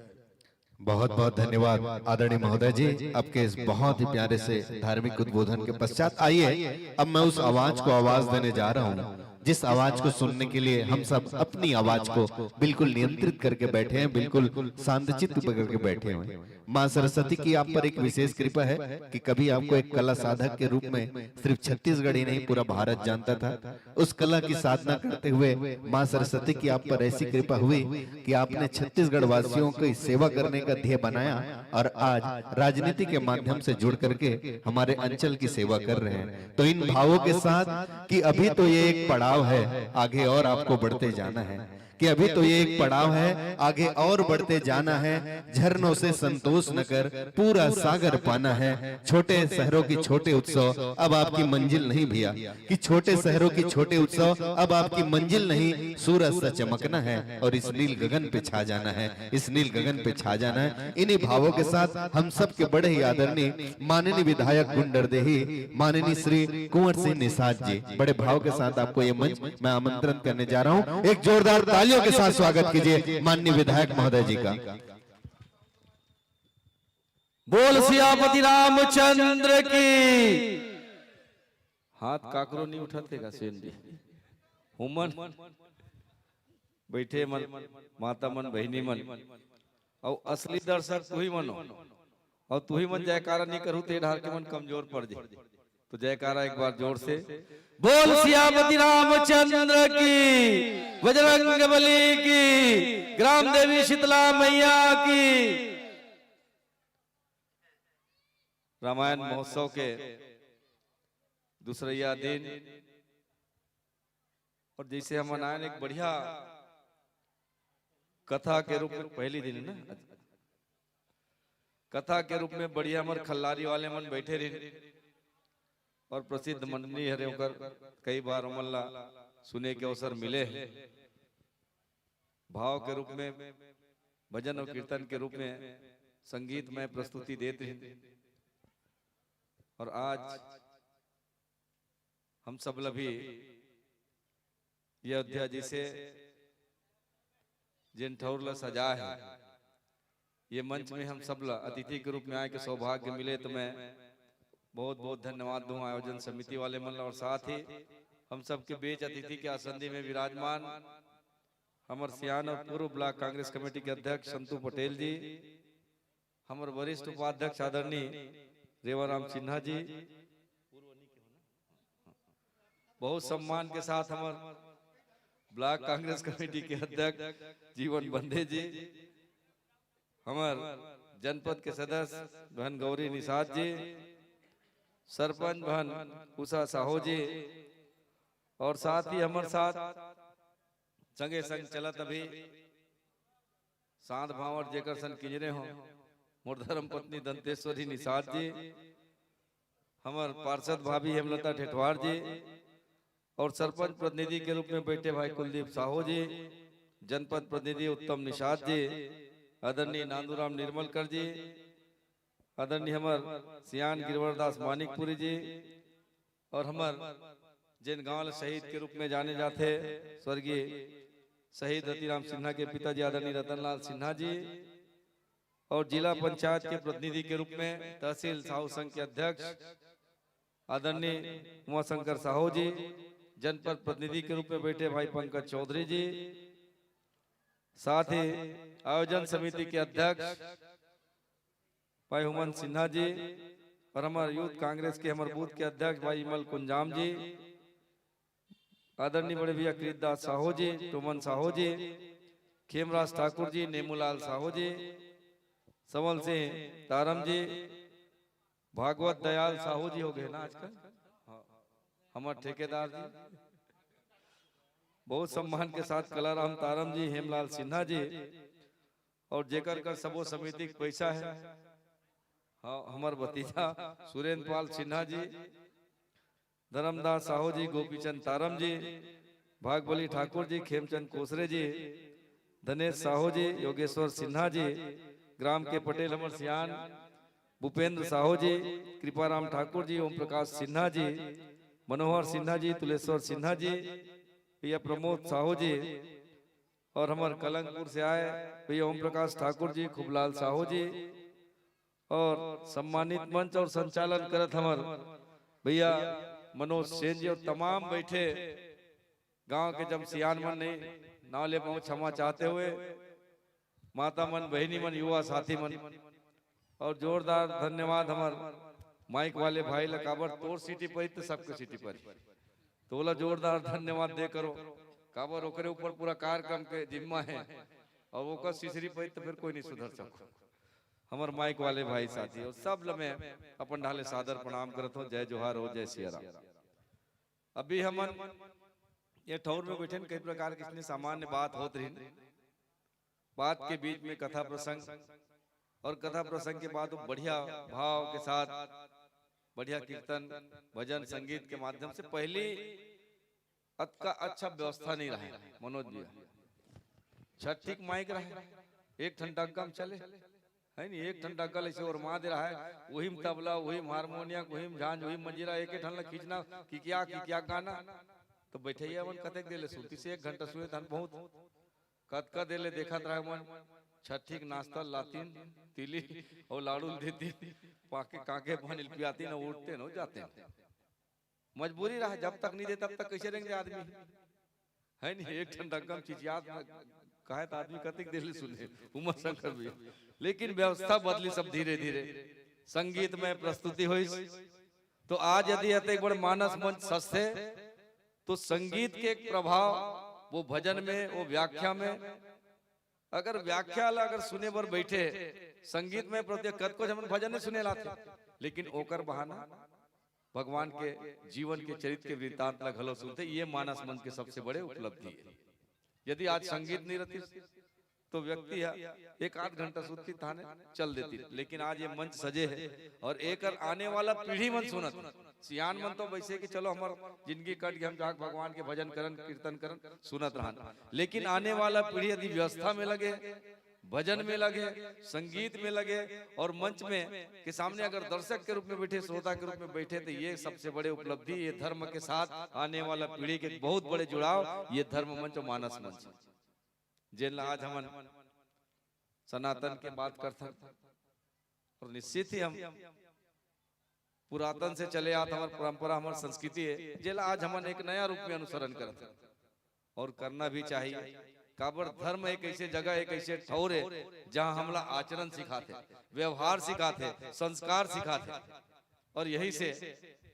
बहुत बहुत धन्यवाद आदरणीय महोदय जी, आपके इस बहुत ही प्यारे से धार्मिक उद्बोधन के पश्चात। आइए, अब मैं उस आवाज को आवाज देने जा रहा हूँ, जिस आवाज को सुनने के लिए हम सब अपनी आवाज को बिल्कुल नियंत्रित करके बैठे हैं, बिल्कुल शांत चित्त करके बैठे हुए हैं। माँ सरस्वती की आप पर एक विशेष कृपा है कि कभी आपको एक कला साधक के रूप में सिर्फ छत्तीसगढ़ ही नहीं, पूरा भारत जानता था। उस कला की साधना करते हुए माँ सरस्वती की आप पर ऐसी कृपा हुई कि आपने छत्तीसगढ़ वासियों की सेवा करने का ध्येय बनाया और आज राजनीति के माध्यम से जुड़ करके हमारे अंचल की सेवा कर रहे हैं। तो इन भावों के साथ कि अभी तो ये एक पड़ाव है, आगे और आपको बढ़ते जाना है, कि अभी तो ये एक पड़ाव है, आगे और बढ़ते जाना है। झरनों से संतोष न कर, पूरा सागर पाना है। छोटे शहरों की छोटे उत्सव अब आपकी मंजिल नहीं भैया, कि छोटे शहरों की छोटे उत्सव अब आपकी मंजिल नहीं, सूरज सा चमकना है और इस नील गगन पे छा जाना है, इस नील गगन पे छा जाना है। इन्हीं भावों के साथ हम सबके बड़े ही आदरणीय माननीय विधायक गुंडरदेही, माननीय श्री कुंवर सिंह निषाद जी, बड़े भाव के साथ आपको ये मंच मैं आमंत्रण करने जा रहा हूँ। एक जोरदार तालियों के साथ स्वागत कीजिए माननीय विधायक महोदय जी का। बोल सियापति रामचंद्र की। हाथ काकरो नहीं उठाते का सेन जी? हुमन बैठे मन, माता मन, बहिनी मन, अउ असली दर्शक तुही मन हो। अउ तुही मन जयकारा नहीं करू ते ढार के मन कमजोर पड़ जाए। तो जयकारा एक बार जोर से। बोल सियापति रामचंद्र की, बजरंग बली की, ग्राम देवी शीतला मैया की। रामायण महोत्सव के दूसरैया दिन, और जैसे हम मनायन एक बढ़िया कथा के रूप में, पहली दिन है ना, कथा के रूप में बढ़िया हमर खल्लारी वाले मन बैठे रहिन और प्रसिद्ध मंडली हरे, ओकर कई बार ओमन ला सुने के अवसर मिले हे। भाव के रूप में, भजन और कीर्तन के रूप में संगीतमय प्रस्तुति देत रहिन। और आज हम सब ला भी ये अयोध्या जी से जेन ठौर ला सजा है, ये मंच में हम सब ला अतिथि के रूप में आए के सौभाग्य मिले, तो मैं बहुत बहुत धन्यवाद दूं आयोजन समिति वाले मन ला। और साथ ही हम सबके बीच अतिथि के आसंदी में विराजमान हमर सियान और पूर्व ब्लॉक कांग्रेस कमेटी के अध्यक्ष संतू पटेल जी, हमर वरिष्ठ उपाध्यक्ष आदरणीय रेवाराम सिन्हा जी, बहुत सम्मान के साथ हमर ब्लॉक कांग्रेस कमेटी के अध्यक्ष जीवन बंदे जी, हमर जनपद के सदस्य बहन गौरी निषाद जी, सरपंच बहन उषा साहू जी, और साथ ही हमर साथ संगे संग चलत अभी साध भांवर जेकर सन किंजरे हो, मोर धर्म पत्नी दंतेश्वरी निषाद जी, हमर पार्षद भाभी हेमलता ठेठवार जी, और सरपंच प्रतिनिधि के रूप में बैठे भाई कुलदीप साहू जी, जनपद प्रतिनिधि उत्तम निषाद जी, आदरणीय नांदूराम निर्मलकर जी, आदरणीय हमर सियान गिरवरदास मानिकपुरी जी, और हमर जेन गांव ल शहीद के रूप में जाने जाथे, स्वर्गीय शहीद रतिराम सिन्हा के पिताजी आदरणीय रतनलाल सिन्हा जी, और जिला पंचायत के प्रतिनिधि के रूप में तहसील साहू संघ के अध्यक्ष आदरणीय उमाशंकर साहू जी, जनपद प्रतिनिधि के रूप में बैठे भाई पंकज चौधरी जी, साथ ही आयोजन समिति के अध्यक्ष भाई हुमन सिन्हा जी, और हमर यूथ कांग्रेस के हमर बूथ के अध्यक्ष भाई इमल कुंजाम जी, आदरणीय बड़े भैया कृतदास साहू जी, टोमन साहू जी, खेमराज ठाकुर जी, नेमूलाल साहू जी, संवल सिंह तारम जी, भागवत दयाल साहू जी हो गए ना आजकल, हाँ, हमर ठेकेदार जी, बहुत सम्मान के साथ कलाराम तारम जी, हेमलाल सिन्हा जी, और जेकर कर सबो समिति के पैसा है, हाँ, हमर भतीजा सुरेंद्र पाल सिन्हा जी, धर्मदास साहू जी, गोपीचंद तारम जी, भागबली ठाकुर जी, खेमचंद कोसरे जी, धनेश साहू जी, योगेश्वर सिन्हा जी, ग्राम के पटेल हमर सियान भूपेंद्र साहू जी, कृपाराम ठाकुर जी, ओम प्रकाश सिन्हा जी, मनोहर सिन्हा जी, तुलेश्वर सिन्हा जी, भैया प्रमोद साहू जी, और हमर कलंकपुर से आए भैया ओम प्रकाश ठाकुर जी, खूबलाल साहू जी, और सम्मानित मंच और संचालन करत हमर भैया मनोज सेन जी और तमाम बैठे गांव के जब सियान मन नहीं नाव ले पाऊं, क्षमा चाहते हुए माता मन, बहिनी मन, युवा साथी मन, और जोरदार धन्यवाद हमर माइक वाले भाई ला, काबर तोर सीटी परी त सबके सीटी परी, तो ओला जोरदार धन्यवाद दे करो, काबर ओकरे ऊपर पूरा कार्यक्रम के जिम्मा है, और ओकर सिसरी परी त फिर कोई नहीं सुधर सको। हमर माइक वाले भाई साथी और सब ल मैं अपन ढाले सादर प्रणाम करत हूँ। जय जोहार हो, जय सिया राम। अभी हमन ये ठौर में बैठे कई प्रकार के इसने सामान्य बात होत रहिन। बात के बीच में कथा प्रसंग, और कथा प्रसंग के बाद वो बढ़िया भाव के साथ बढ़िया कीर्तन, भजन, संगीत के माध्यम से पहली अतका अच्छा व्यवस्था नहीं रहा है मनोज भैया। छठ ठीक माइक रहा है, एक ठन डग्गा में चले, है नी, एक ठन डग्गा ऐसे ओरमा दे रहा है, वही में तबला, वही में हारमोनियम, वही में झांझ, वही में मंजीरा, एक ठन ला खींचना, किकिया किकिया गाना। तो बैठे ही अपन कतेक देर ले सुनती से एक घंटा सुने तहन बहुत। कतका देर ले देखत रहे मन, छठ ठीक नाश्ता लातिन, तिली और लाडू देतिन, पाके काके पानी पियातिन, उठते न जाते। मजबूरी रहा, जब तक नहीं दे तब तक कैसे रहेंगे आदमी, है नहीं? एक ठन डग्गा में चिचियात कहे तो आदमी कतेक देर ले सुने। उमा शंकर भी, लेकिन व्यवस्था बदली सब धीरे धीरे। संगीत में प्रस्तुति हुई, तो आज यदि अतेक बड़ मानस मंच सजथे, तो संगीत के एक प्रभाव वो भजन में, वो व्याख्या में, अगर व्याख्या ला अगर सुने बर बैठे, संगीत में प्रति कतको झन भजन नहीं सुने लाथे, लेकिन ओकर बहाना भगवान के जीवन के चरित्र के वृत्तांत ला घलो सुनथे। ये मानस मंच के सबसे बड़े उपलब्धि है। यदि आज संगीत नहीं रहती तो व्यक्ति ह एक आध घंटा सुत्ती थाने चल देती, लेकिन आज ये मंच सजे है और एकर आने वाला पीढ़ी मन सुनत, सियान मन तो वैसे कि चलो हमर जिंदगी कट गई, हम जाके भगवान के भजन करन, कीर्तन करन, सुनत रहन। लेकिन आने वाला पीढ़ी यदि व्यवस्था में लगे, भजन में लगे, संगीत में लगे और मंच में के सामने अगर दर्शक के रूप में बैठे, श्रोता के रूप में बैठे, तो ये सबसे बड़े उपलब्धि, ये धर्म के साथ आने वाला पीढ़ी के बहुत बड़े जुड़ाव ये धर्म मंच और मानस मंच, जेन ला आज हमन सनातन के बात करथन और निश्चित ही हम पुरातन से चले आत हमर परंपरा, हमर संस्कृति है, जेला आज हमन एक नया रूप में अनुसरण करत हन और करना भी चाहिए। काबर धर्म एक ऐसे जगह, एक ऐसे ठौर है, जहाँ हमला आचरण सिखाथे, व्यवहार सिखाथे, संस्कार सिखाथे। और यही से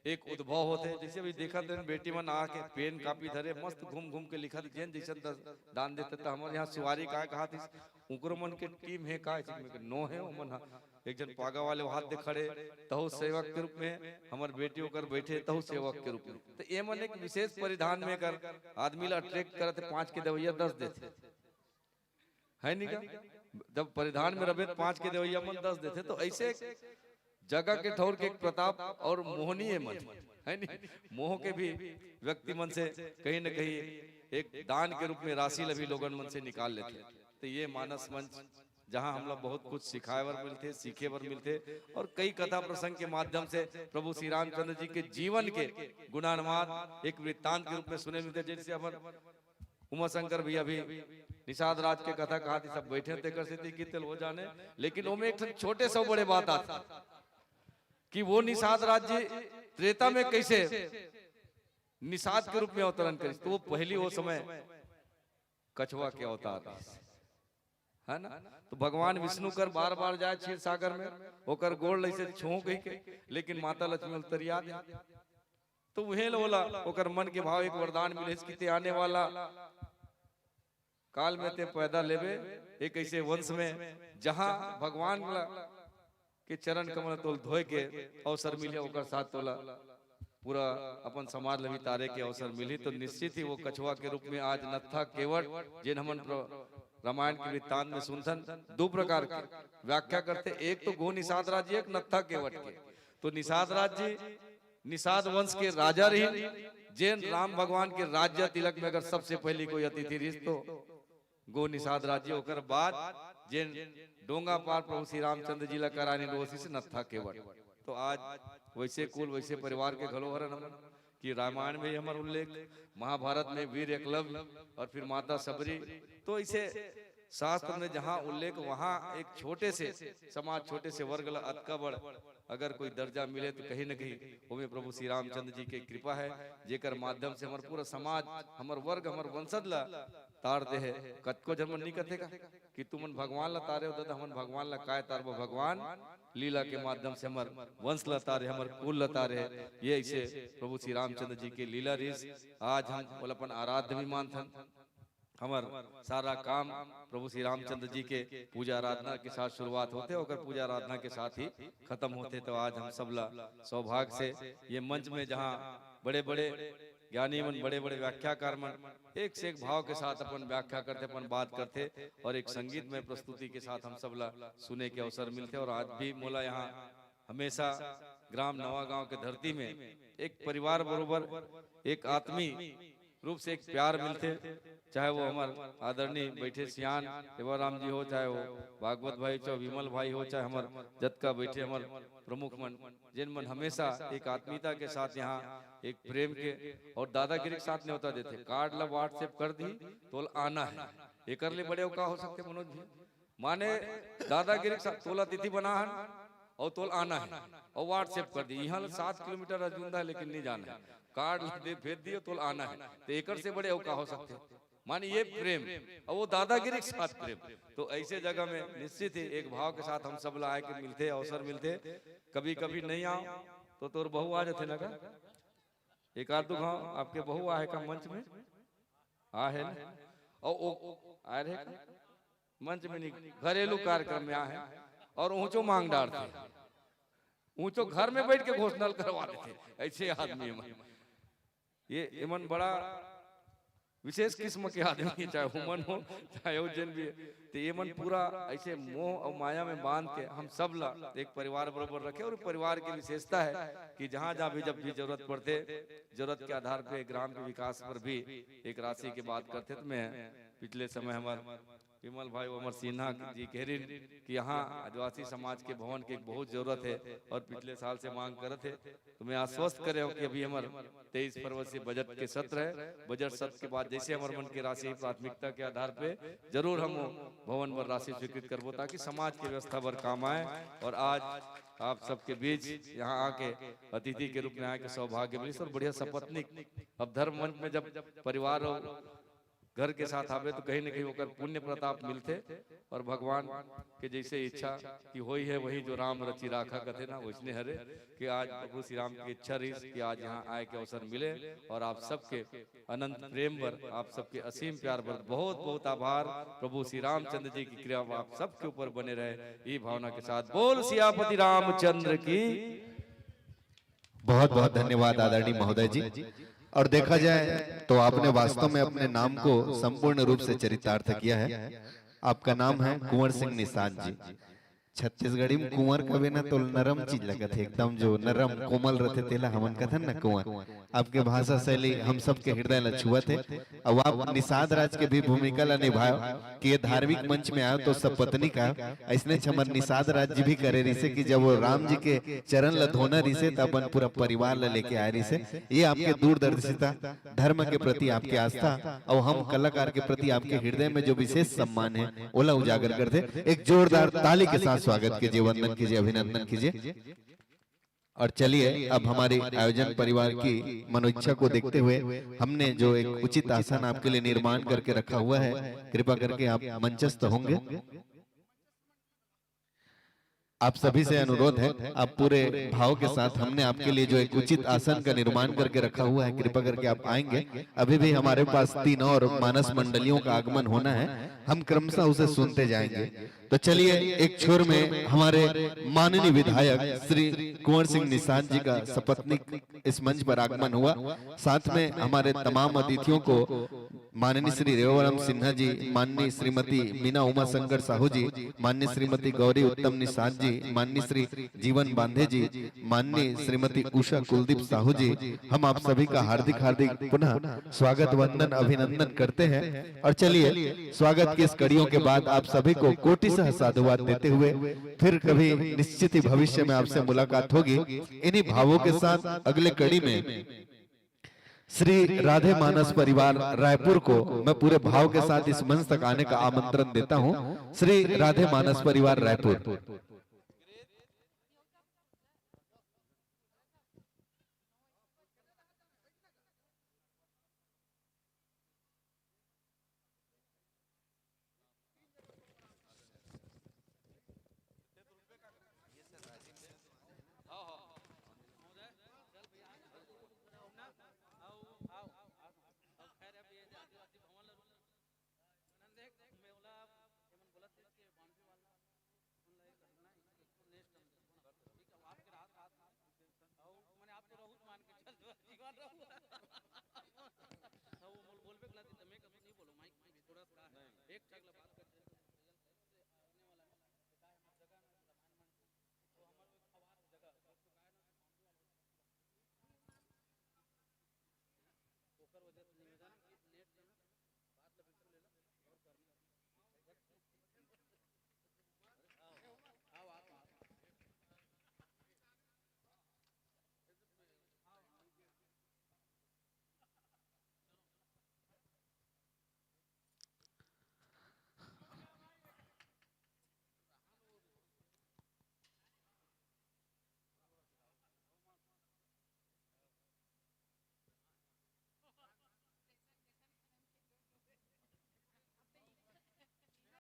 एक उद्भव होथे। जैसे अभी देखत हन, बेटी मन आके पेन कापी धरे, मस्त घूम घूम के लिखत, जेन जैसन दस दान देथे। त हमर यहाँ सुवारी काय कहा थी, उकरो मन के टीम है का, नो है, ओमन ह एक झन पागा वाले हाथ दे खड़े, तहु सेवक के रूप में, हमर बेटी ओकर बैठे, तहु सेवक के रूप में। तो ये मन एक विशेष परिधान में कर आदमी ला अट्रैक्ट करत हे, पाँच के देवैया दस देथे, है नहीं का? जब परिधान में रहे तो पाँच के देवैया मन दस देथे, तो ऐसे एक जगह के ठौर के एक प्रताप और मोहनीय मन, है नहीं, मोह के भी व्यक्ति मन से कहीं न कहीं एक दान के रूप में राशि ला भी लोगन मन से निकाल लेथे। तो ये मानस मंच जहाँ हमला बहुत कुछ सिखाए बर मिलथे, सीखे बर मिलथे और कई कथा प्रसंग के माध्यम से प्रभु श्री रामचंद्र जी के जीवन के गुणानुवाद एक वृत्तांत के रूप में सुने मिलथे। जैसे हमर उमा शंकर भैया भी निषाद राज के कथा कहा थी, सब बैठे तेकर सेती कि तेल हो जाने, लेकिन ओमे एक ठन छोटे से बड़े बात आथे कि वो निषाद राज जी त्रेता में कैसे निषाद के रूप में अवतरण करिस, तो वो पहली वो समय कछुआ के अवतार रहिस, है ना? तो भगवान विष्णु कर बार बार जाए क्षीर सागर में, ओकर गोड़ लइसे छुहूं कहि के, लेकिन माता लक्ष्मी उतरिया दे। तो उहे ल ओला ओकर मन के भाव एक वरदान मिलिस कि ते आने वाला काल में ते पैदा लेबे एक ऐसे वंश में, जहां भगवान ला के चरण कमल तोल धोए के अवसर मिले, ओकर साथ तोला पूरा अपन समाज ल भी तारे के अवसर मिली। तो निश्चित ही वो कछुआ के रूप में आज नत्था केवट, जेन हमन प्र-, रामायण के वृत्तांत में सुनथन, दो प्रकार के व्याख्या करथे, एक तो गो निषाद राज जी, एक नत्था केवट के। तो निषाद राज जी निषाद वंश के राजा रहिन, जेन राम भगवान के राज्य तिलक में अगर सबसे पहली कोई अतिथि रहिस तो गो निषाद राज जी, ओकर बाद जेन डोंगा पार प्रभु श्री रामचंद्र जी ला कराने रोसिस नत्था केवट। तो आज वैसे कुल वैसे परिवार के घलो हरन हमन कि रामायण में ही हमर उल्लेख, महाभारत में वीर एकलव्य और फिर माता शबरी। तो ऐसे शास्त्र में जहाँ उल्लेख, वहाँ एक छोटे से समाज, छोटे से वर्ग ला अतका बड़ अगर कोई दर्जा मिले तो कहीं न कहीं ओमे प्रभु श्री रामचंद्र जी के कृपा है, जेकर माध्यम से हमर पूरा समाज, हमर वर्ग, हमर वंशज ला तार दे है। कतको झन मन नहीं कथे का कि तुमन भगवान ला तारे हो, दादा हमन भगवान ला काय तारबो? भगवान लीला के माध्यम से हमर वंश ला तारे, हमर कुल ला तारे। ये ऐसे प्रभु श्री रामचंद्र जी के लीला रिस। आज हम ओला अपन आराध्य भी मानथन। हमर सारा काम प्रभु श्री रामचंद्र जी के पूजा आराधना के साथ शुरुआत होथे, ओकर पूजा आराधना के साथ ही खत्म होथे। तो आज हम सब ला सौभाग्य से ये मंच में जहाँ बड़े-बड़े ज्ञानी मन, बड़े बड़े व्याख्याकार मन एक से एक भाव के साथ अपन व्याख्या करथे, अपन बात करथे, और एक संगीतमय प्रस्तुति के साथ हम सब ला सुने के अवसर मिलथे। और आज भी मोला यहाँ हमेशा ग्राम नवा गांव के धरती में एक परिवार बरोबर एक आत्मी रूप से एक प्यार मिलथे, चाहे वो हमर आदरणीय बैठे सियान सेवाराम जी हो, चाहे वो भागवत भाई, चाहे विमल भाई हो, चाहे हमर जतका बैठे हमर प्रमुख मन, जिन मन हमेशा एक आत्मीयता के साथ यहाँ एक प्रेम के, और दादागिरी के साथ न्योता देथे, कार्ड ला WhatsApp कर दी, तोल आना है। एकर ले बड़े का हो सकथे मनोज जी? माने दादागिरी के साथ तोला अतिथि बना हन और तोल आना है, और WhatsApp कर दी, यहाँ ले सात किलोमीटर अजूंदा है लेकिन नहीं जाना है, कार्ड ला दे भेज दियो, तोल आना है। तो एकर से बड़े अउ का हो सकथे? माने ये प्रेम, और वो दादागिरी के साथ प्रेम। तो ऐसे जगह में निश्चित ही एक भाव के साथ हम सब ला आए के मिलथे, अवसर मिलथे। कभी कभी नहीं आओ तो तोर बहू आ जाथे ना का, एक आध दो घाव आपके बहू आहे का मंच में? आहे ना? और वो आए रहे का? मंच में नहीं, घरेलू कार्यक्रम में आहे और ऊंचो मांग डारथे, ऊंचो घर में बैठ के घोषणा करवा देथे। ऐसे आदमी मन, ये एमन बड़ा विशेष किस्म के आदमी हे, चाहे उमन हो, चाहे वो जन भी हे। तो ये मन पूरा ऐसे मोह और माया में बांध के हम सब ला एक परिवार बरोबर रखे। और परिवार की विशेषता है कि जहाँ जहाँ भी जब भी जरूरत पड़थे, जरूरत के आधार पे ग्राम के विकास पर भी एक राशि की बात करथे। तो मैं पिछले समय हमारे विमल भाई अमर सिन्हा जी कह रहे कि यहाँ आदिवासी समाज के भवन के बहुत जरूरत है और पिछले साल से मांग करत है। तो मैं आश्वस्त करे हूँ कि अभी हमारे तेईस फरवरी से बजट के सत्र है। बजट सत्र के बाद जैसे हमारे मन की राशि प्राथमिकता के आधार पे जरूर हम वो भवन पर राशि स्वीकृत करबो, ताकि समाज की व्यवस्था पर काम आए। और आज आप सबके बीच यहाँ आके अतिथि के रूप में आए के सौभाग्य मिली और बढ़िया सपत्निक, अब धर्म मंच में जब परिवार और घर के साथ आवे तो कहीं ना कहीं ओकर पुण्य प्रताप मिलथे। और भगवान के जैसे इच्छा कि होई है वही जो राम रचि राखा कथे ना, वैसने हरे कि आज प्रभु श्री राम की इच्छा रही कि आज यहाँ आए के अवसर मिले। और आप सबके अनंत प्रेम बर, आप सबके असीम प्यार बर बहुत बहुत आभार। प्रभु श्री रामचंद्र जी की कृपा आप सबके ऊपर बने रहे। ये भावना के साथ बोल सियापति रामचंद्र की। बहुत बहुत धन्यवाद आदरणीय महोदय जी। और देखा जाए तो आपने वास्तव में अपने नाम को संपूर्ण रूप से चरितार्थ किया है। आपका नाम है कुंवर सिंह निषाद जी। छत्तीसगढ़ी में कुंवर कबे ना तो नरम चीज लगत है, एकदम जो नरम कोमल रहते तेला हमन कथन ना कुंवर। आपके भाषा शैली हम सबके हृदय ला छुअत है। अब आप निषाद राज के भी भूमिका ला निभायो कि ये धार्मिक मंच में आयो तो सपत्नी का, ऐसने हमर निषाद राज जी भी करे रिसे कि जब वो राम जी के चरण ला धोना रिसे त अपन पूरा परिवार ला लेके आए रिसे। ये आपके दूरदर्शिता, धर्म के प्रति आपकी आस्था और हम कलाकार के प्रति आपके हृदय में जो विशेष सम्मान है ओला उजागर करथे। एक जोरदार ताली के साथ स्वागत कीजिए, वंदन कीजिए, अभिनंदन कीजिए। और चलिए अब हमारे आयोजन परिवार की मनोइच्छा को देखते हुए हमने जो एक उचित आसन आपके लिए निर्माण करके रखा हुआ है, कृपा करके आप मंचस्थ होंगे। आप सभी से अनुरोध है, आप पूरे भाव के साथ, हमने आपके लिए जो एक उचित आसन का निर्माण करके रखा हुआ है, कृपा करके आप आएंगे। अभी भी हमारे पास तीन और मानस मंडलियों का आगमन होना है, हम क्रमशः उसे सुनते जाएंगे। तो चलिए एक छोर में हमारे माननीय विधायक श्री कुंवर सिंह निषाद जी का सपत्निक इस मंच पर आगमन हुआ। साथ में हमारे तमाम अतिथियों को माननीय श्री रेवाराम सिन्हा जी, माननीय श्रीमती मीना उमा शंकर साहू जी, माननीय श्रीमती गौरी उत्तम निषाद जी, माननीय श्री जीवन बांधे जी, माननीय श्रीमती उषा कुलदीप साहू जी, हम आप सभी का हार्दिक हार्दिक पुनः स्वागत वंदन अभिनंदन करते हैं। और चलिए स्वागत की इस कड़ियों के बाद आप सभी को कोटि सह साधुवाद देते हुए फिर कभी निश्चित ही भविष्य में आपसे मुलाकात होगी। इन्हीं भावों के साथ अगले कड़ी में श्री राधे मानस परिवार रायपुर को मैं पूरे भाव के साथ इस मंच तक आने का आमंत्रण देता हूं। श्री राधे मानस परिवार रायपुर। एक ठक ला बात